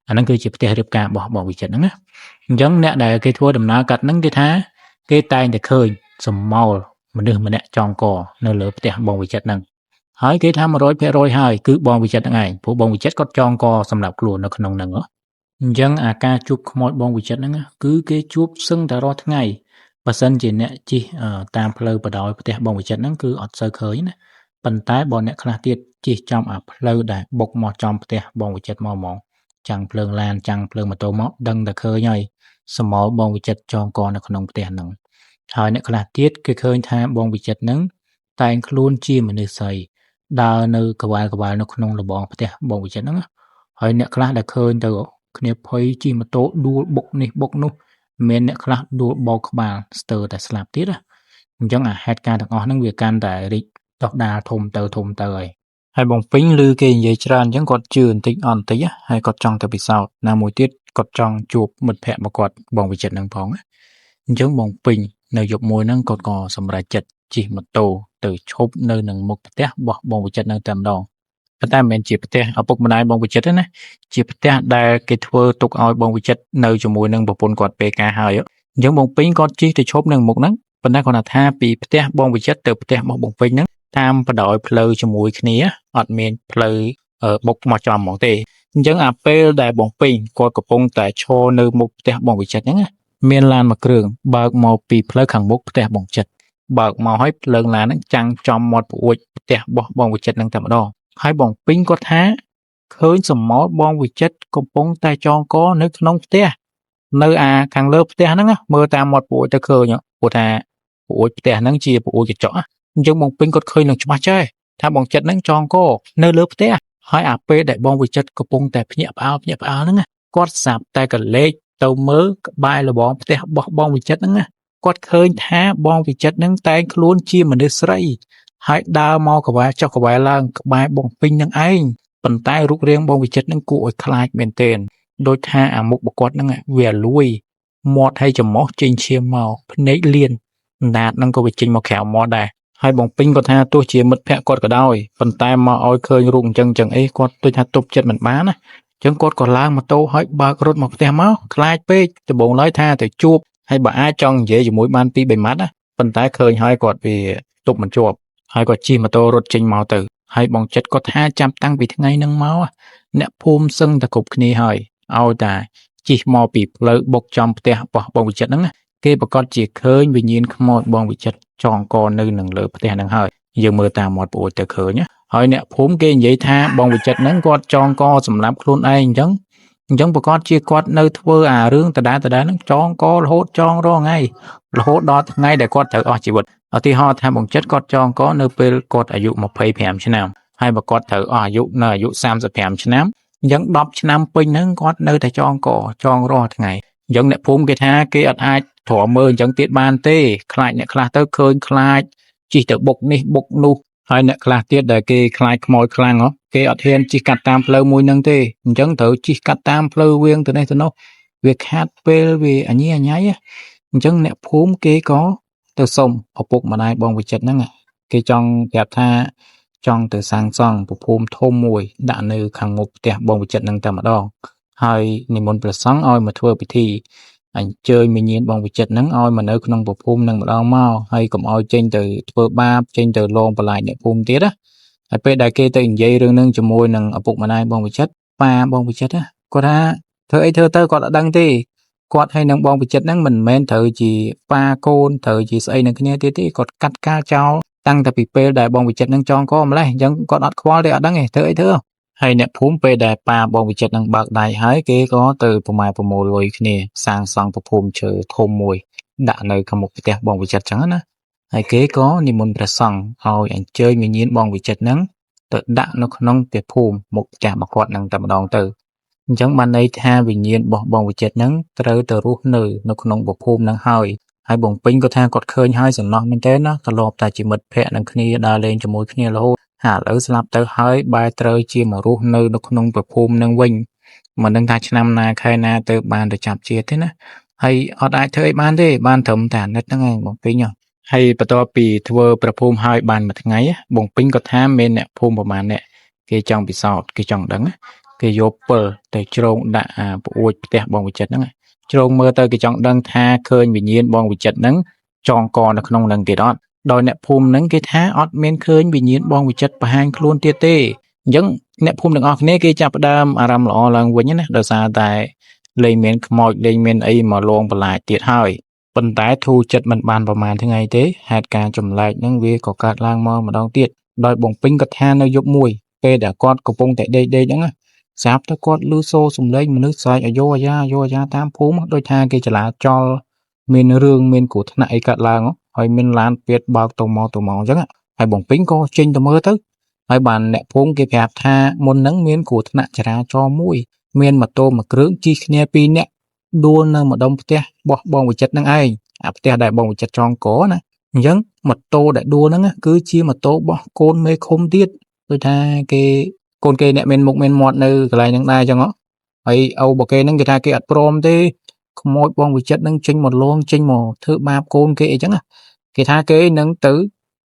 អាហ្នឹងគឺជាផ្ទះរៀបការរបស់បងវិចិត្រហ្នឹងណាអញ្ចឹងអ្នកដែលគេធ្វើដំណើរកាត់ហ្នឹងគេថាគេតែងតែឃើញសមោលមនុស្សម្នាក់ចងកនៅលើផ្ទះបងវិចិត្រហ្នឹងហើយគេថា100%ហើយគឺបងវិចិត្រហ្នឹងឯងព្រោះបងវិចិត្រគាត់ចងកសម្រាប់ខ្លួននៅក្នុងហ្នឹងអញ្ចឹងអាការជួបខ្មោចបងវិចិត្រហ្នឹងគឺគេជួបសឹងតែរាល់ថ្ងៃបើសិនជាអ្នកជិះតាមផ្លូវបដោយផ្ទះបងវិចិត្រហ្នឹងគឺអត់សូវឃើញណាប៉ុន្តែបើអ្នកខ្លះទៀតជិះចំអាផ្លូវដែលបុកមកចំផ្ទះបងវិចិត្រមកហ្មងចាំងភ្លើងឡានចាំងភ្លើងម៉ូតូមកដឹងតែឃើញហើយសមោលបងវិចិត្រចងកនៅក្នុងផ្ទះហ្នឹងហើយអ្នកខ្លះទៀតគេឃើញថាបងវិចិត្រហ្នឹងតែងខ្លួនជាមនុស្សស្រីដើរនៅកវ៉ាលកវ៉ាលនៅក្នុងលបងផ្ទះបងវិចិត្រហ្នឹងហើយអ្នកខ្លះដែលឃើញទៅគ្នាភ័យជិះម៉ូតូដួលបុកនេះបុកនោះមានអ្នកខ្លះដួលបោកក្បាលស្ទើរតែស្លាប់ទៀតណាអញ្ចឹងអាហេតុការណ៍ទាំងអស់ហ្នឹងវាកាន់តែរីកដុះដាលធំទៅធំទៅហើយហើយបងពេញឮគេនិយាយច្រើនអញ្ចឹងគាត់ជឿបន្តិចអន់បន្តិចហើយគាត់ចង់ទៅពិសោធន៍ណាមួយទៀតគាត់ចង់ជួបមិត្តភ័ក្តិរបស់គាត់បងវិចិត្រហ្នឹងផងណាអញ្ចឹងបងពេញនៅយប់មួយហ្នឹងគាត់ក៏សម្រេចចិត្តជិះម៉ូតូទៅឈប់នៅនឹងមុខផ្ទះរបស់បងវិចិត្រនៅតែម្ដង ប៉ុន្តែមិនមែនជាផ្ទះឪពុកម្ដាយបងវិចិត្រទេណាជាផ្ទះដែលគេធ្វើទុកឲ្យបងវិចិត្រនៅជាមួយនឹងប្រពន្ធគាត់ពេលការហើយអញ្ចឹងបងពេញគាត់ជិះទៅឈប់នៅមុខហ្នឹងប៉ុន្តែគាត់ថាពីផ្ទះបងវិចិត្រទៅផ្ទះរបស់បងពេញហ្នឹងតាមបណ្ដោយផ្លូវជាមួយគ្នាអត់មានផ្លូវបុកមកចំហ្មងទេអញ្ចឹងអាពេលដែលបងពេញគាត់កំពុងតែឈរនៅមុខផ្ទះបងវិចិត្រហ្នឹងណាមានឡានមួយគ្រឿងបើកមកពីផ្លូវខាងមុខផ្ទះបងចិត្តបើកមកឲ្យភ្លើងឡានហ្នឹងចាំងចំមាត់ប្អួចផ្ទះរបស់បងវិចិត្រហ្នឹងតែម្ដងហើយបងពេញគាត់ថាឃើញសម្មោលបងវិចិត្រកំពុងតែចងកនៅក្នុងផ្ទះនៅអាខាងលើផ្ទះហ្នឹងណាមើលតាមមាត់ប្អួចទៅឃើញព្រោះថាប្អួចផ្ទះហ្នឹងជាប្អួចកញ្ចក់អញ្ចឹងបងពេញគាត់ឃើញនឹងច្បាស់ចេះថាបងចិត្តហ្នឹងចងកនៅលើផ្ទះហើយអាពេលដែលបងវិចិត្រកំពុងតែភ្ញាក់ផ្អើលភ្ញាក់ផ្អើលហ្នឹងណាគាត់ស្រាប់តែកលេចទៅមើលក្បែរលបងផ្ទះរបស់បងវិចិត្រហ្នឹងណាគាត់ឃើញថាបងវិចិត្រហ្នឹងតែងខ្លួនជាមនុស្សស្រីហើយដើរមកក្បែរចុះក្បែរឡើងក្បែរបងពេញនឹងឯងប៉ុន្តែរូបរាងបងវិចិត្រហ្នឹងគួរឲ្យខ្លាចមែនទែនដូចថាអាមុខរបស់គាត់ហ្នឹងវាលួយមាត់ហើយច្រមុះចេញឈាមមកភ្នែកលៀនអណ្ដាតហ្នឹងក៏វាចេញមកក្រៅមាត់ដែរហើយបងពេញគាត់ថាទោះជាមិត្តភក្តិគាត់ក៏ដោយប៉ុន្តែមកឲ្យឃើញរូបអញ្ចឹងអញ្ចឹងអីគាត់ដូចថាទប់ចិត្តមិនបានណាចឹងគាត់ក៏ឡើងម៉ូតូហើយបើករត់មកផ្ទះមកខ្លាចពេកដំបូងឡើយថាទៅជួបហើយបើអាចចង់និយាយជាមួយបានពីរបីម៉ាត់ណាប៉ុន្តែឃើញហើយគាត់វាទប់មិនជាប់ហើយគាត់ជិះម៉ូតូរត់ចេញមកទៅហើយបងចិត្តគាត់ថាចាប់តាំងពីថ្ងៃហ្នឹងមកអ្នកភូមិសឹងតែគ្រប់គ្នាហើយឲ្យតែជិះមកពីផ្លូវបុកចំផ្ទះរបស់បងវិចិត្រហ្នឹងណាគេប្រកាសជាឃើញវិញ្ញាណខ្មោចបងវិចិត្រចងកនៅនឹងលើផ្ទះហ្នឹងហើយយើងមើលតាមមាត់ប្អូនទៅឃើញណាហើយអ្នកភូមិគេនិយាយថាបងវិចិត្រហ្នឹងគាត់ចងកសម្រាប់ខ្លួនឯងអញ្ចឹងអញ្ចឹងប្រកាសជាគាត់នៅធ្វើអារឿងដដែលដដែលហ្នឹងចងករហូតចងរាល់ថ្ងៃរហូតដល់ថ្ងៃដែលគាត់ត្រូវអស់ជីវិតឧទាហរណ៍ថាបងចិត្តគាត់ចងកនៅពេលគាត់អាយុ25ឆ្នាំហើយបើគាត់ត្រូវអស់អាយុនៅអាយុ35ឆ្នាំអញ្ចឹង10ឆ្នាំពេញហ្នឹងគាត់នៅតែចងកចងរាល់ថ្ងៃអញ្ចឹងអ្នកភូមិគេថាគេអត់អាចទ្រាំមើលអញ្ចឹងទៀតបានទេខ្លាចអ្នកខ្លះទៅឃើញខ្លាចជិះទៅបុកនេះបុកនោះហើយអ្នកខ្លះទៀតដែលគេខ្លាចខ្មោចខ្លាំងហ៎គេអត់ហ៊ានជិះកាត់តាមផ្លូវមួយហ្នឹងទេអញ្ចឹងត្រូវជិះកាត់តាមផ្លូវវៀងទៅនេះទៅនោះវាខាតពេលវាអញីអញ៉ៃអញ្ចឹងអ្នកភូមិគេក៏ទៅសុំឪពុកម្ដាយបងវិចិត្រហ្នឹងគេចង់ប្រាប់ថាចង់ទៅសាងសង់ភូមិធំមួយដាក់នៅខាងមុខផ្ទះបងវិចិត្រហ្នឹងតែម្ដងហើយនិមន្តព្រះសង្ឃឲ្យមកធ្វើពិធីអញ្ជើញវិញ្ញាណបងវិចិត្រហ្នឹងឲ្យមកនៅក្នុងភូមិហ្នឹងម្ដងមកហើយកុំឲ្យចេញទៅធ្វើបាបចេញទៅលងបន្លាចអ្នកភូមិទៀតណាហើយពេលដែលគេទៅនិយាយរឿងហ្នឹងជាមួយនឹងឪពុកម្ដាយបងវិចិត្រប៉ាបងវិចិត្រណាគាត់ថាធ្វើអីធ្វើទៅគាត់អត់ដឹងទេគាត់ហើយនឹងបងវិចិត្រហ្នឹងមិនមែនត្រូវជាប៉ាកូនត្រូវជាស្អីនឹងគ្នាទៀតទេគាត់កាត់ការចោលតាំងតែពីពេលដែលបងវិចិត្រហ្នឹងចងកម្លេះអញ្ចឹងគាត់អត់ខ្វល់ទេអត់ដឹងទេធ្វើអីធ្វើហើយអ្នកភូមិពេលដែលប៉ាបងវិចិត្រនឹងបើកដៃហើយគេក៏ទៅប្រម៉ែប្រមូលលុយគ្នាសាងសង់ភូមិឈើធំមួយដាក់នៅខាងមុខផ្ទះបងវិចិត្រចឹងណាហើយគេក៏និមន្តព្រះសង្ឃឲ្យអញ្ជើញវិញ្ញាណបងវិចិត្រហ្នឹងទៅដាក់នៅក្នុងព្រះភូមិមុខផ្ទះរបស់គាត់នឹងតែម្ដងទៅអញ្ចឹងបានន័យថាវិញ្ញាណរបស់បងវិចិត្រហ្នឹងត្រូវទៅរស់នៅនៅក្នុងភូមិហ្នឹងហើយហើយបងពេញក៏ថាគាត់ឃើញហើយសំណោះមែនទែនណាធ្លាប់តែជាមិត្តភក្តិនឹងគ្នាដើរលេងជាមួយគ្នារហូតហើយឥឡូវស្លាប់ទៅហើយបែរត្រូវជាមករស់នៅនៅក្នុងប្រភូមិនឹងវិញមិនដឹងថាឆ្នាំណាខែណាទៅបានទៅចាប់ជាតិទេណាហើយអត់អាចធ្វើអីបានទេបានត្រឹមតែអាណិតហ្នឹងឯងបងពេញហ៎ហើយបន្ទាប់ពីធ្វើប្រភូមិហើយបានមួយថ្ងៃបងពេញក៏ថាមានអ្នកភូមិប្រហែលអ្នកគេចង់ពិសោធន៍គេចង់ដឹងគេយកពិលទៅជ្រងដាក់អាប្អួចផ្ទះបងវិចិត្រហ្នឹងជ្រងមើលទៅគេចង់ដឹងថាឃើញវិញ្ញាណបងវិចិត្រហ្នឹងចងកនៅក្នុងនឹងទៀតអត់ដោយអ្នកភូមិហ្នឹងគេថាអត់មានឃើញវិញ្ញាណបងវិចិត្របង្ហាញខ្លួនទៀតទេអញ្ចឹងអ្នកភូមិទាំងអស់គ្នាគេចាប់ផ្ដើមអារម្មណ៍ល្អឡើងវិញណាដោយសារតែលែងមានខ្មោចលែងមានអីមកលងបន្លាចទៀតហើយប៉ុន្តែធូរចិត្តមិនបានប្រហែលថ្ងៃទេហេតុការណ៍ចម្លែកហ្នឹងវាក៏កើតឡើងមកម្ដងទៀតដោយបងពេញគាត់ថានៅយប់មួយពេលដែលគាត់កំពុងតែដេកដេកហ្នឹងណាស្រាប់តែគាត់ឮសូរសំឡេងមនុស្សស្រែកអាយ៉ូអាយ៉ាអាយ៉ូអាយ៉ាតាមភូមិដូចថាគេចលាចលមានរឿងមានគ្រោះថ្នាក់អីកើតឡើងហើយមានឡានពៀតបើកទៅមកទៅមកអញ្ចឹងហើយបងពេញក៏ចេញទៅមើលទៅហើយបានអ្នកភូមិគេប្រាប់ថាមុនហ្នឹងមានគ្រោះថ្នាក់ចរាចរណ៍មួយមានម៉ូតូមួយគ្រឿងជិះគ្នាពីរនាក់ដួលនៅម្ដុំផ្ទះរបស់បងវិចិត្រហ្នឹងឯងអាផ្ទះដែលបងវិចិត្រចងកណាអញ្ចឹងម៉ូតូដែលដួលហ្នឹងគឺជាម៉ូតូរបស់កូនមេឃុំទៀតដូចថាគេកូនគេអ្នកមានមុខមានមាត់នៅកន្លែងហ្នឹងដែរអញ្ចឹងហ៎ហើយឪរបស់គេហ្នឹងគេថាគេអត់ព្រមទេខ្មោចបងវិចិត្រហ្នឹងចេញមកលងចេញមកធ្វើបាបកូនគេអីចឹងណាគេថាគេនឹងទៅ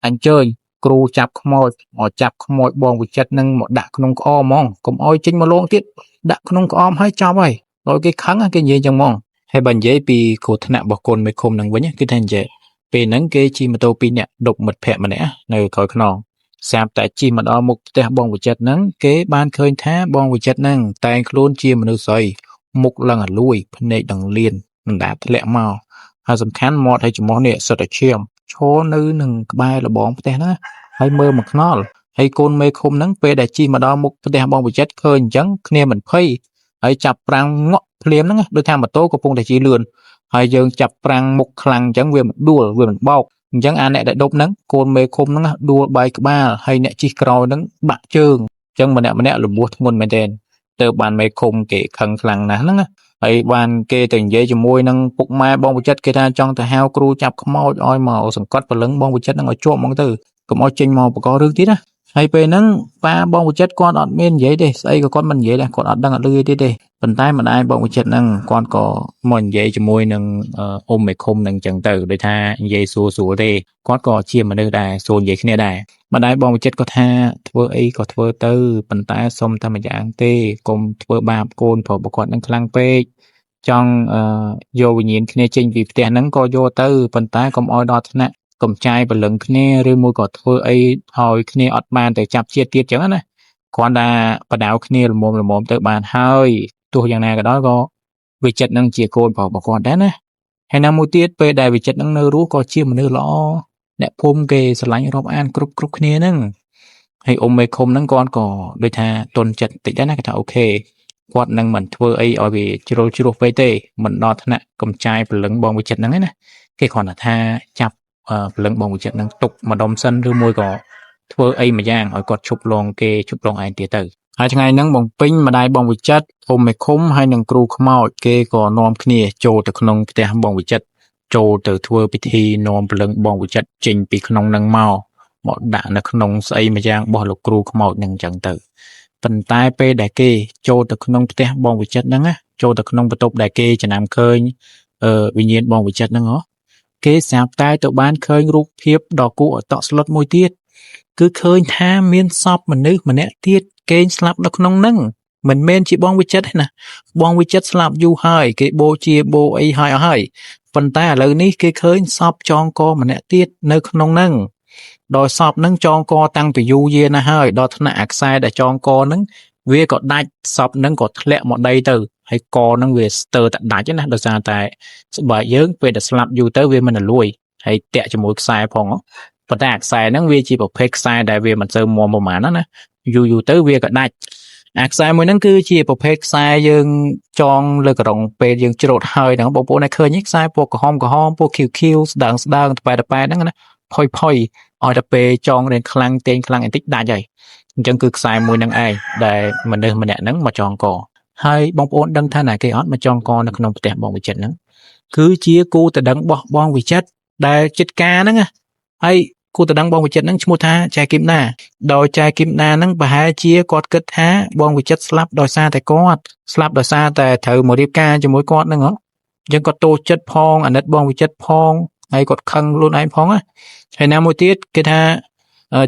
អញ្ជើញ គ្រូចាប់ខ្មោចមកចាប់ខ្មោចបងវិចិត្រនឹងមកដាក់ក្នុងក្អមហ្មងកុំអោយចេញមកលងទៀតដាក់ក្នុងក្អមហើយចប់ហើយដល់គេខឹងគេនិយាយចឹងហ្មងហើយបើនិយាយពីគ្រោះថ្នាក់របស់កូនមេឃុំនឹងវិញគឺថានិយាយពេលហ្នឹងគេជិះម៉ូតូ2នាក់ដប់មិត្តភ័ក្តិម្នាក់នៅក្រោយខ្នងស្រាប់តែជិះមកដល់មុខផ្ទះបងវិចិត្រហ្នឹងគេបានឃើញថាបងវិចិត្រហ្នឹងតែងខ្លួនជាមនុស្សស្រីមុខឡើងអាលួយភ្នែកដងលៀនអណ្ដាតធ្លាក់មកហើយសំខាន់មាត់ហើយច្រមុះនេះសុទ្ធតែឈាមឈរនៅនឹងក្បែររបងផ្ទះហ្នឹងហើយមើលមកខ្នល់ហើយកូនមេឃុំហ្នឹងពេលដែលជិះមកដល់មុខផ្ទះបងវិចិត្រឃើញអញ្ចឹងគ្នាមិនភ័យហើយចាប់ប្រាំងងក់ភ្លាមហ្នឹងដូចថាម៉ូតូកំពុងតែជិះលឿនហើយយើងចាប់ប្រាំងមុខខ្លាំងអញ្ចឹងវាមិនដួលវាមិនបោកអញ្ចឹងអាអ្នកដែលដប់ហ្នឹងកូនមេឃុំហ្នឹងដួលបែកក្បាលហើយអ្នកជិះក្រោយហ្នឹងបាក់ជើងអញ្ចឹងម្នាក់ម្នាក់របួសធ្ងន់មែនទែនទៅបានមេឃុំគេខឹងខ្លាំងណាស់ហ្នឹងហើយបានគេទៅនិយាយជាមួយនឹងពុកម៉ែបងវិចិត្រគេថាចង់ទៅហៅគ្រូចាប់ខ្មោចឲ្យមកសង្កត់ព្រលឹងបងវិចិត្រហ្នឹងឲ្យជាប់ហ្មងទៅកុំឲ្យចេញមកបង្ករឿងទៀតណាហើយពេលហ្នឹងប៉ាបងវិចិត្រគាត់អត់មាននិយាយទេស្អីក៏គាត់មិននិយាយដែរគាត់អត់ដឹងអត់ឮទេទេប៉ុន្តែម្ដាយបងវិចិត្រហ្នឹងគាត់ក៏មកនិយាយជាមួយនឹងអ៊ំមេឃុំហ្នឹងចឹងទៅដូចថានិយាយសួរស្រួលទេគាត់ក៏ជាមនុស្សដែរសួរនិយាយគ្នាដែរម្ដាយបងវិចិត្រក៏ថាធ្វើអីក៏ធ្វើទៅប៉ុន្តែសុំតែម្យ៉ាងទេកុំធ្វើបាបកូនប្រុសរបស់គាត់នឹងខ្លាំងពេកចង់យកវិញ្ញាណគ្នាចេញពីផ្ទះហ្នឹងក៏យកទៅប៉ុន្តែកុំឲ្យដល់ថ្នាក់កំចាយព្រលឹងគ្នាឬមួយក៏ធ្វើអីឲ្យគ្នាអត់បានទៅចាប់ជាតិទៀតចឹងណាគ្រាន់តែបដៅគ្នាល្មមល្មមទៅបានហើយទោះយ៉ាងណាក៏ដោយក៏វិចិត្រនឹងជាកូនប្រុសរបស់គាត់ដែរណាហើយណាមួយទៀតពេលដែលវិចិត្រនឹងនៅរស់ក៏ជាមនុស្សល្អអ្នកភូមិគេស្រឡាញ់រាប់អានគ្រប់គ្រប់គ្នាហ្នឹងហើយអ៊ំមេឃុំហ្នឹងគាត់ក៏ដូចថាទន់ចិត្តតិចដែរណាគេថាOK គាត់នឹងមិនធ្វើអីឲ្យវាជ្រុលជ្រោះពេកទេមិនដល់ថ្នាក់កំចាយព្រលឹងបងវិចិត្រហ្នឹងឯណាគេគ្រាន់តែថាចាប់ព្រលឹងបងវិចិត្រហ្នឹងទុកម្ដុំសិនឬមួយក៏ធ្វើអីមួយយ៉ាងឲ្យគាត់ឈប់លងគេឈប់លងឯងទៀតទៅហើយថ្ងៃហ្នឹងបងពេញម្ដាយបងវិចិត្រអ៊ំមេឃុំហើយនឹងគ្រូខ្មោចគេក៏នាំគ្នាចូលទៅក្នុងផ្ទះបងវិចិត្រចូលទៅធ្វើពិធីនាំព្រលឹងបងវិចិត្រចេញពីក្នុងហ្នឹងមកមកដាក់នៅក្នុងស្អីមួយយ៉ាងរបស់លោកគ្រូខ្មោចហ្នឹងអញ្ចឹងទៅប៉ុន្តែពេលដែលគេចូលទៅក្នុងផ្ទះបងវិចិត្រហ្នឹងណាចូលទៅក្នុងបន្ទប់ដែលគេចំណាំឃើញអឺវិញ្ញាណបងវិចិត្រហ្នឹងហ៎គេស្រាប់តែទៅបានឃើញរូបភាពដ៏គួរឲ្យតក់ស្លុតមួយទៀតគឺឃើញថាមានសពមនុស្សម្នាក់ទៀតគេងស្លាប់នៅក្នុងហ្នឹងមិនមែនជាបងវិចិត្រទេណាបងវិចិត្រស្លាប់យូរហើយគេបូជាបូអីហើយអស់ហើយប៉ុន្តែឥឡូវនេះគេឃើញសពចងកម្នាក់ទៀតនៅក្នុងហ្នឹងដោយសពហ្នឹងចងកតាំងពីយូរយារណាស់ហើយដល់ថ្នាក់អាខ្សែដែលចងកហ្នឹងវាក៏ដាច់សពហ្នឹងក៏ធ្លាក់មកដីទៅហើយកហ្នឹងវាស្ទើរតែដាច់ណាដោយសារតែស្បែកយើងពេលដែលស្លាប់យូរទៅវាមិនរលួយហើយតាក់ជាមួយខ្សែផងប៉ុន្តែអាខ្សែហ្នឹងវាជាប្រភេទខ្សែដែលវាមិនសូវមាំប្រហែលណាណាយូរយូរទៅវាក៏ដាច់អាខ្សែមួយហ្នឹងគឺជាប្រភេទខ្សែយើងចងលើក្រុងពេលយើងច្រូតហើយហ្នឹងបងប្អូនតែឃើញខ្សែពណ៌ក្រហមក្រហមពណ៌ខៀវខៀវស្ដើងស្ដើងតប៉ែតប៉ែហ្នឹងណាផុយផុយឲ្យតែពេលចងរៀងខ្លាំងទាញខ្លាំងបន្តិចដាច់ហើយអញ្ចឹងគឺខ្សែមួយហ្នឹងឯងដែលមនុស្សម្នាក់ហ្នឹងមកចងកហើយបងប្អូនដឹងថាណាគេអត់មកចងកនៅក្នុងផ្ទះបងវិចិត្រហ្នឹងគឺជាគូតដឹងបោះបងវិចិត្រដែលចិត្តការហ្នឹងហើយគូតដឹងបងវិចិត្រហ្នឹងឈ្មោះថាចែគឹមណាដោយចែគឹមណាហ្នឹងប្រហែលជាគាត់គិតថាបងវិចិត្រស្លាប់ដោយសារតែគាត់ស្លាប់ដោយសារតែត្រូវមករៀបការជាមួយគាត់ហ្នឹងហ៎អញ្ចឹងគាត់ទោសចិត្តផងអាណិតបងវិចិត្រផងហើយគាត់ខឹងខ្លួនឯងផងណាហើយណាមួយទៀតគេថា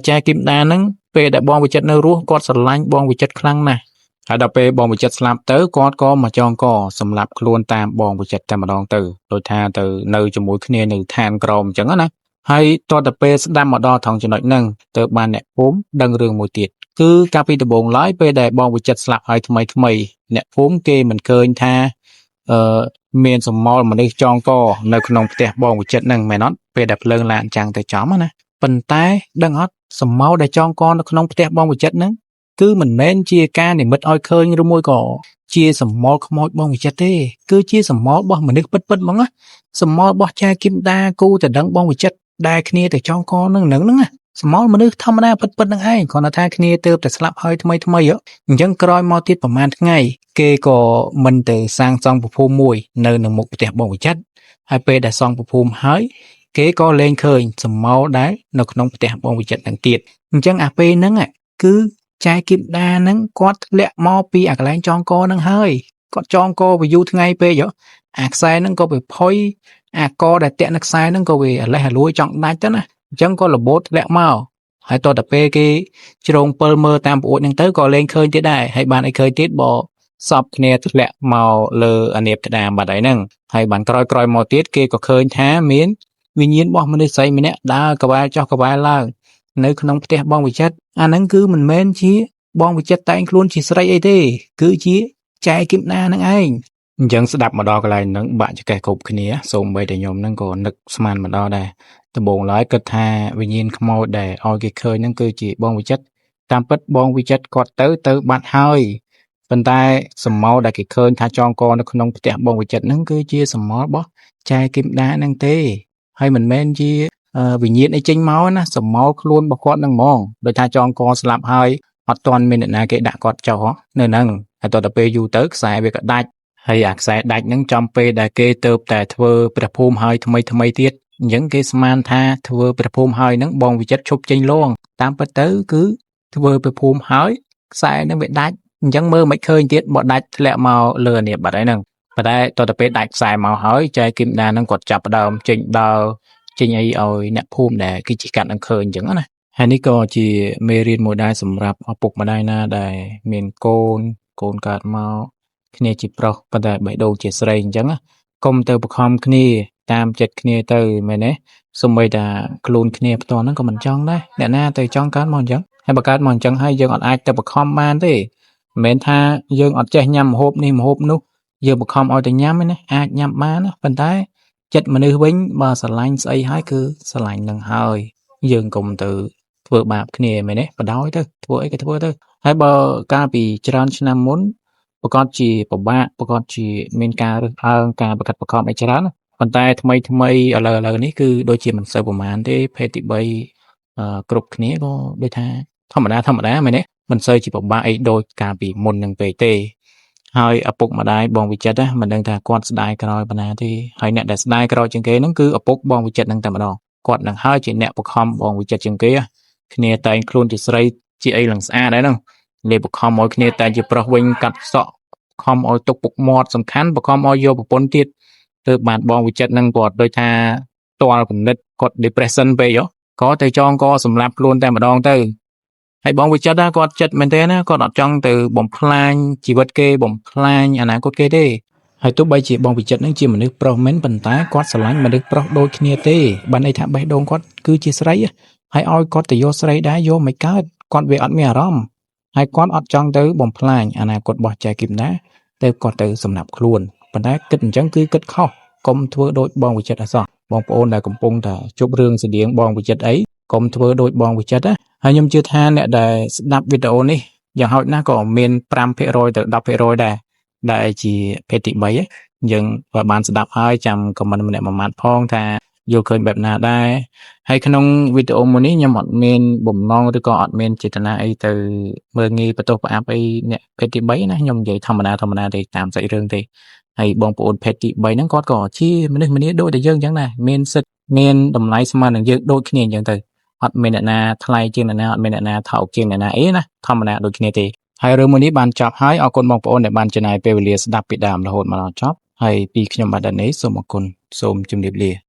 ចែគឹមដាហ្នឹងពេលដែលបងវិចិត្រនៅរស់គាត់ស្រឡាញ់បងវិចិត្រខ្លាំងណាស់ហើយដល់ពេលបងវិចិត្រស្លាប់ទៅគាត់ក៏មកចងកសម្លាប់ខ្លួនតាមបងវិចិត្រតែម្ដងទៅដូចថាទៅនៅជាមួយគ្នានៅឋានក្រមអញ្ចឹងណាហើយតទៅពេលស្ដាប់មកដល់ថងចំណុចហ្នឹងទៅបានអ្នកភូមិដឹងរឿងមួយទៀតគឺកាលពីដំបូងឡើយពេលដែលបងវិចិត្រស្លាប់ហើយថ្មីថ្មីអ្នកភូមិគេមិនឃើញថាអឺមានសមលមនុស្សចងកនៅក្នុងផ្ទះបងវិចិត្រហ្នឹងមែនអត់ពេលដែលភ្លើងឡានចាំងទៅចំណាប៉ុន្តែដឹងអត់សមោលដែលចងកនៅក្នុងផ្ទះបងវិចិត្រហ្នឹងគឺមិនមែនជាការនិមិត្តឲ្យឃើញឬមួយក៏ជាសមោលខ្មោចបងវិចិត្រទេគឺជាសមោលរបស់មនុស្សពិតៗហ្មងណាសមោលរបស់ចែគឹមដាគូតែដឹងបងវិចិត្រដែលគ្នាទៅចងកនឹងនឹងហ្នឹងណាសមោលមនុស្សធម្មតាពិតៗហ្នឹងឯងគ្រាន់តែថាគ្នាទៅតែស្លាប់ហើយថ្មីថ្មីអញ្ចឹងក្រោយមកទៀតប្រហែលថ្ងៃគេក៏មិនទៅសាងសង់ពភូមិមួយនៅនឹងមុខផ្ទះបងវិចិត្រហើយពេលដែលសង់ពភូមិហើយគេក៏លែងឃើញសមោលដែលនៅក្នុងផ្ទះបងវិចិត្រហ្នឹងទៀតអញ្ចឹងអាពេលហ្នឹងគឺចែគឹមដាហ្នឹងគាត់ធ្លាក់មកពីអាកន្លែងចងកហ្នឹងហើយគាត់ចងកវាយូរថ្ងៃពេកអាខ្សែហ្នឹងក៏វាផុយអាកដែលតាក់នៅខ្សែហ្នឹងក៏វាអាលេះអាលួយចង់ដាច់ទៅណាអញ្ចឹងក៏របូតធ្លាក់មក ហើយតទៅពេលគេជ្រងពិលមើលតាមប្អួតហ្នឹងទៅក៏លែងឃើញទៀតដែរហើយបានអីឃើញទៀតបើសពគ្នាធ្លាក់មកលើអានាបក្តាមបាត់ហើយហ្នឹងហើយបានក្រោយក្រោយមកទៀតគេក៏ឃើញថាមានវិញ្ញាណរបស់មនុស្សស្រីម្នាក់ដើរកវ៉ែលចុះកវ៉ែលឡើងនៅក្នុងផ្ទះបងវិចិត្រអាហ្នឹងគឺមិនមែនជាបងវិចិត្រតែងខ្លួនជាស្រីអីទេគឺជាចែគឹមណាហ្នឹងឯងអញ្ចឹងស្ដាប់មកដល់កន្លែងហ្នឹងបាក់ចកេះគ្រប់គ្នាសូម្បីតែខ្ញុំហ្នឹងក៏នឹកស្មានមកដល់ដែរដំបូងឡើយគិតថាវិញ្ញាណខ្មោចដែលឲ្យគេឃើញហ្នឹងគឺជាបងវិចិត្រតាមពិតបងវិចិត្រគាត់ទៅទៅបាត់ហើយប៉ុន្តែសម្មោលដែលគេឃើញថាចងកនៅក្នុងផ្ទះបងវិចិត្រហ្នឹងគឺជាសម្មោលរបស់ចែគឹមដាហ្នឹងទេហើយមិនមែនជាវិញ្ញាណអីចេញមកណាសម្មោលខ្លួនរបស់គាត់ហ្នឹងហ្មងដោយថាចងកស្លាប់ហើយអត់ទាន់មានអ្នកណាគេដាក់គាត់ចោលនៅហ្នឹងហើយតទៅពេលយូរទៅខ្សែវាក៏ដាច់ហើយអាខ្សែដាច់ហ្នឹងចំពេលដែលគេទៅតែធ្វើព្រះភូមិហើយថ្មីថ្មីទៀតអញ្ចឹងគេស្មានថាធ្វើព្រះភូមិហើយហ្នឹងបងវិចិត្រឈប់ចេញលងតាមពិតទៅគឺធ្វើព្រះភូមិហើយខ្សែហ្នឹងវាដាច់អញ្ចឹងមើលមិនឃើញទៀតបើដាច់ធ្លាក់មកលើអានេះបាត់ហើយហ្នឹងប៉ុន្តែតទៅពេលដាច់ខ្សែមកហើយចែគឹមដាហ្នឹងគាត់ចាប់ផ្ដើមចេញដើរចេញអីឲ្យអ្នកភូមិដែលគេជិះកាត់នឹងឃើញអញ្ចឹងណាហើយនេះក៏ជាមេរៀនមួយដែរសម្រាប់ឪពុកម្ដាយណាដែលមានកូនកូនកើតមកគ្នាជាប្រុសប៉ុន្តែបេះដូងជាស្រីអញ្ចឹងណាកុំទៅបខំគ្នាតាមចិត្តគ្នាទៅមែនទេសូម្បីតែខ្លួនគ្នាផ្ទាល់ហ្នឹងក៏មិនចង់ដែរអ្នកណាទៅចង់កើតមកអញ្ចឹងហើយបើកើតមកអញ្ចឹងហើយយើងអត់អាចទៅបខំបានទេមិនមែនថាយើងអត់ចេះញ៉ាំម្ហូបនេះម្ហូបនោះយើងបខំឲ្យតែញ៉ាំទេណាអាចញ៉ាំបានណាប៉ុន្តែចិត្តមនុស្សវិញបើស្រឡាញ់ស្អីហើយគឺស្រឡាញ់នឹងហើយយើងកុំទៅធ្វើបាបគ្នាមែនទេបដ ாய் ទៅធ្វើអីក៏ធ្វើទៅហើយបើកាលពីច្រើនឆ្នាំមុនប្រកាសជាពិបាកប្រកាសជាមានការរើសអើងការបកាត់បខំអីច្រើនណាប៉ុន្តែថ្មីថ្មីឥឡូវឥឡូវនេះគឺដូចជាមិនសូវប្រមាណទេភេទទី3គ្រប់គ្នាក៏ដូចថាធម្មតាធម្មតាមែនទេមិនសូវជាពិបាកអីដូចកាលពីមុននឹងពេកទេហើយឪពុកម្ដាយបងវិចិត្រណាមិនដឹងថាគាត់ស្ដាយក្រោយប៉ុណ្ណាទេហើយអ្នកដែលស្ដាយក្រោយជាងគេហ្នឹងគឺឪពុកបងវិចិត្រហ្នឹងតែម្ដងគាត់នឹងហើយជាអ្នកបខំបងវិចិត្រជាងគេគ្នាតែងខ្លួនជាស្រីជាអីឡើងស្អាតដែរហ្នឹងលេបខំឲ្យគ្នាតែងជាប្រុសវិញកាត់សក់ខំឲ្យទុកពុកមាត់សំខាន់បខំឲ្យយកប្រពន្ធទៀតទើបបានបងវិចិត្រហ្នឹងគាត់ដូចថាតល់គំនិតគាត់ depression ពេកហ៎ក៏ទៅចងកសម្រាប់ខ្លួនតែម្ដងទៅហើយបងវិចិត្រគាត់ចិត្តមែនទេណាគាត់អត់ចង់ទៅបំផ្លាញជីវិតគេបំផ្លាញអនាគតគេទេហើយទោះបីជាបងវិចិត្រនឹងជាមនុស្សប្រុសមែនប៉ុន្តែគាត់ស្រឡាញ់មនុស្សប្រុសដូចគ្នាទេបានន័យថាបេះដូងគាត់គឺជាស្រីហើយឲ្យគាត់ទៅយកស្រីដែរយកមិនកើតគាត់វាអត់មានអារម្មណ៍ហើយគាត់អត់ចង់ទៅបំផ្លាញអនាគតរបស់ចែគឹមណាទៅគាត់ទៅសម្រាប់ខ្លួនប៉ុន្តែគិតអញ្ចឹងគឺគិតខុសកុំធ្វើដូចបងវិចិត្រអសោះបងប្អូនដែលកំពុងតែជួបរឿងស្តៀងបងវិចិត្រអីកុំធ្វើដូចបងវិចិត្រណាហើយខ្ញុំជឿថាអ្នកដែលស្ដាប់វីដេអូនេះយ៉ាងហោចណាស់ក៏មាន5%ទៅ10%ដែរដែលជាភេទទី3យើងបើបានស្ដាប់ហើយចាំ comment ម្នាក់មួយម៉ាត់ផងថាយល់ឃើញបែបណាដែរហើយក្នុងវីដេអូមួយនេះខ្ញុំអត់មានបំណងឬក៏អត់មានចេតនាអីទៅមើលងាយបន្ទោសផ្អាប់អីអ្នកភេទទី3ណាខ្ញុំនិយាយធម្មតាធម្មតាទេតាមសាច់រឿងទេហើយបងប្អូនភេទទី3ហ្នឹងគាត់ក៏ជាមនុស្សម្នាដូចតែយើងអញ្ចឹងដែរមានសិទ្ធិមានតម្លៃស្មើនឹងយើងដូចគ្នាអញ្ចឹងទៅអត់មានអ្នកណាថ្លៃជាងអ្នកណាអត់មានអ្នកណាថោកជាងអ្នកណាអីណាធម្មតាដូចគ្នាទេហើយរឿងមួយនេះបានចប់ហើយអរគុណបងប្អូនដែលបានចំណាយពេលវេលាស្ដាប់ពីដើមរហូតមកដល់ចប់ហើយពីខ្ញុំបាទដានីសូមអរគុណសូមជម្រាបលា។